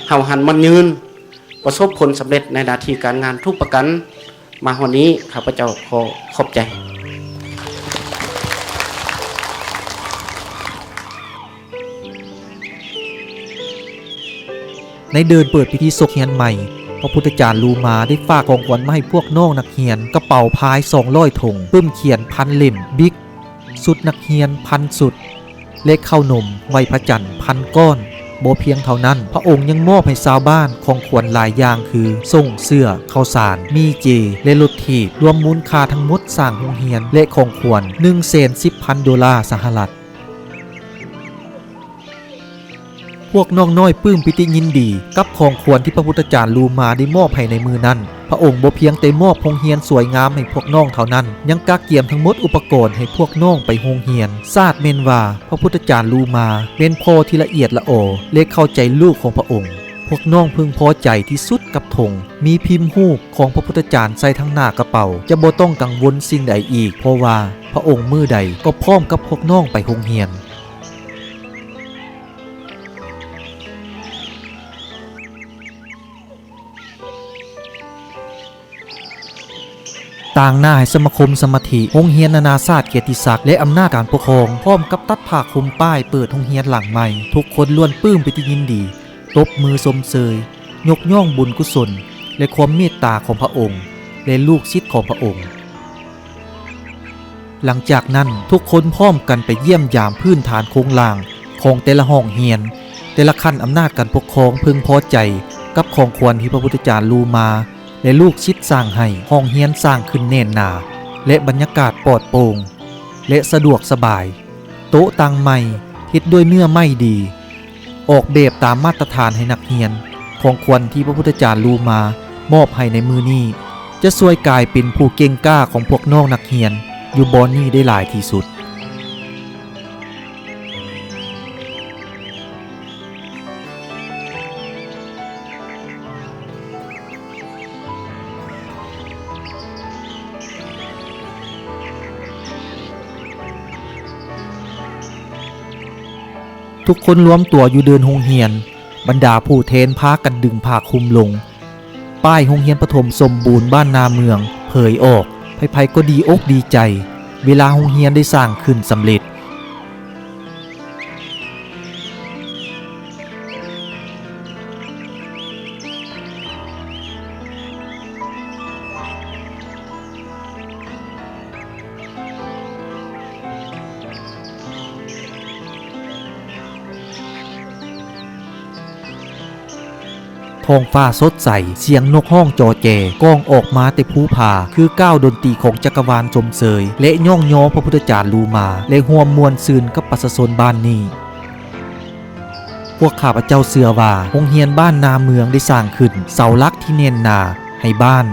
ເຮົາຫັນໝັ້ນຍືນ, ປະສົບຜົນສຳເລັດໃນໜ້າທີ່ການງານທຸກປະການ. ມາຮອດນີ້ ຂ້າພະເຈົ້າຂໍຂອບໃຈ. ໃນເດີນເປີດພິທີສົກຮຽນໃໝ່, ພະພຸດທະຈານລູມາໄດ້ຝາກຂອງຂວັນມາໃຫ້ພວກນ້ອງນັກຮຽນ, ກະເປົາພາຍສອງຮ້ອຍຖົງ, ປຶ້ມຂຽນພັນເຫຼັ້ມ, ບິກ ຊຸດນັກຮຽນພັນຊຸດ ແລະ ເຂົ້າໜົມໄຫວ້ພະຈັນພັນກ້ອນ. ບໍ່ພຽງເທົ່ານັ້ນ, ພະອົງຍັງມອບໃຫ້ຊາວບ້ານຂອງຂວັນຫຼາຍຢ່າງ ຄື ສົ້ງ, ເສື້ອ, ເຂົ້າສານ, ໝີ່ເຈ ແລະ ລົດຖີບ, ລວມມູນຄ່າທັງໝົດສ້າງໂຮງຮຽນ ແລະ ຂອງຂວັນ ໜຶ່ງແສນສິບພັນໂດລາສະຫະລັດ. ພວກນ້ອງນ້ອຍປຶ້ມປີຕິຍິນດີກັບຂອງຂວັນທີ່ພະພຸດທະຈານລູມາໄດ້ມອບໃຫ້ໃນມື້ນັ້ນ. ພະອົງບໍ່ພຽງແຕ່ມອບໂຮງຮຽນສວຍງາມໃຫ້ພວກນ້ອງເທົ່ານັ້ນ, ຍັງກະກຽມທັງໝົດອຸປະກອນໃຫ້ພວກນ້ອງໄປໂຮງຮຽນ. ຊາດແມ່ນວ່າພະພຸດທະຈານລູມາແມ່ນພໍ່ທີ່ລະອຽດລະອໍ ແລະ ເຂົ້າໃຈລູກຂອງພະອົງ. ພວກນ້ອງເພິ່ງພໍໃຈທີ່ສຸດກັບຖົງ ມີພິມຮູບຂອງພະພຸດທະຈານໃສ່ທາງໜ້າກະເປົາ, ຈະບໍ່ຕ້ອງກັງວົນສິ່ງໃດອີກ, ເພາະວ່າພະອົງມື້ໃດກໍພ້ອມກັບພວກນ້ອງໄປໂຮງຮຽນ. ຕາງໜ້າໃຫ້ສະມາຄົມສະມາທິ, ໂຮງຮຽນນານາຊາດກຽດຕິສັກ ແລະ ອຳນາດການປົກຄອງ, ພ້ອມກັບຕັດຜ້າຄຸມປ້າຍເປີດໂຮງຮຽນຫຼັງໃໝ່. ທຸກຄົນລ້ວນປຶ້ມປີຕິຍິນດີ, ຕົບມືຊົມເຊີຍ, ຍົກຍ້ອງບຸນກຸສົນ ແລະ ຄວາມເມດຕາຂອງພະອົງ ແລະ ລູກສິດຂອງພະອົງ. ຫຼັງຈາກນັ້ນ, ທຸກຄົນພ້ອມກັນໄປຢ້ຽມຢາມພື້ນຖານໂຄງລ່າງຂອງແຕ່ລະຫ້ອງຮຽນ, ແຕ່ລະຂັ້ນອຳນາດການປົກຄອງເພິ່ງພໍໃຈກັບຂອງຂວັນທີ່ພະພຸດທະຈານລູມາ ແລະ ລູກສິດສ້າງໃຫ້. ຫ້ອງຮຽນສ້າງຂຶ້ນແໜ້ນໜາ ແລະ ບັນຍາກາດປອດໂປ່ງ ແລະ ສະດວກສະບາຍ. ໂຕະຕັ່ງໃໝ່ເຮັດດ້ວຍເນື້ອໄມ້ດີ, ອອກແບບຕາມມາດຕະຖານໃຫ້ນັກຮຽນ. ຂອງຂວັນທີ່ພະພຸດທະຈານລູມາມອບໃຫ້ໃນມື້ນີ້ ຈະຊ່ວຍກາຍເປັນຜູ້ເກັ່ງກ້າຂອງພວກນ້ອງນັກຮຽນຢູ່ບ່ອນນີ້ໄດ້ຫຼາຍທີ່ສຸດ. ທຸກຄົນລວມຕົວຢູ່ເດີ່ນໂຮງຮຽນ, ບັນດາຜູ້ແທນພາກັນດຶງຜ້າຄຸມລົງ. ປ້າຍໂຮງຮຽນປະຖົມສົມບູນບ້ານນາເມືອງເຜີຍອອກ, ໃຜໆກໍດີອົກດີໃຈ ເວລາໂຮງຮຽນໄດ້ສ້າງຂຶ້ນສຳເລັດ. ທ້ອງຟ້າສົດໃສ, ສຽງນົກຮ້ອງຈໍແຈ ກ້ອງອອກມາແຕ່ພູຜາ, ຄືກ້າວດົນຕີຂອງຈັກກະວານຊົມເຊີຍ ແລະ ຍ້ອງຍໍພະພຸດທະຈານລູມາ ແລະ ຮ່ວມມ່ວນຊື່ນກັບປະຊາຊົນບ້ານນີ້. ພວກຂ້າພະເຈົ້າເຊື່ອວ່າ ໂຮງຮຽນບ້ານນາເມືອງໄດ້ສ້າງຂຶ້ນເສົາຫຼັກທີ່ແໜ້ນໜາໃຫ້ບ້ານ,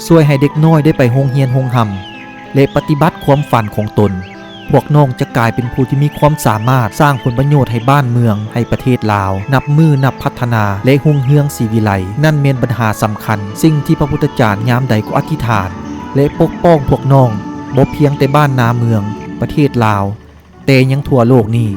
ຊ່ວຍໃຫ້ເດັກນ້ອຍໄດ້ໄປໂຮງຮຽນໂຮງຮ່ຳ ແລະ ປະຕິບັດຄວາມຝັນຂອງຕົນ. ພວກນ້ອງຈະກາຍເປັນຜູ້ທີ່ມີຄວາມສາມາດສ້າງຜົນປະໂຫຍດໃຫ້ບ້ານເມືອງ, ໃຫ້ປະເທດລາວ, ນັບມື້ນັບພັດທະນາ ແລະ ຮຸ່ງເຮືອງສີວິໄລ. ນັ້ນແມ່ນບັນຫາສຳຄັນ, ສິ່ງທີ່ພະພຸດທະຈານຍາມໃດກໍອະທິຖານ ແລະ ປົກປ້ອງພວກນ້ອງ, ບໍ່ພຽງແຕ່ບ້ານນາເມືອງ, ປະເທດລາວ, ແຕ່ຍັງທົ່ວໂລກນີ້.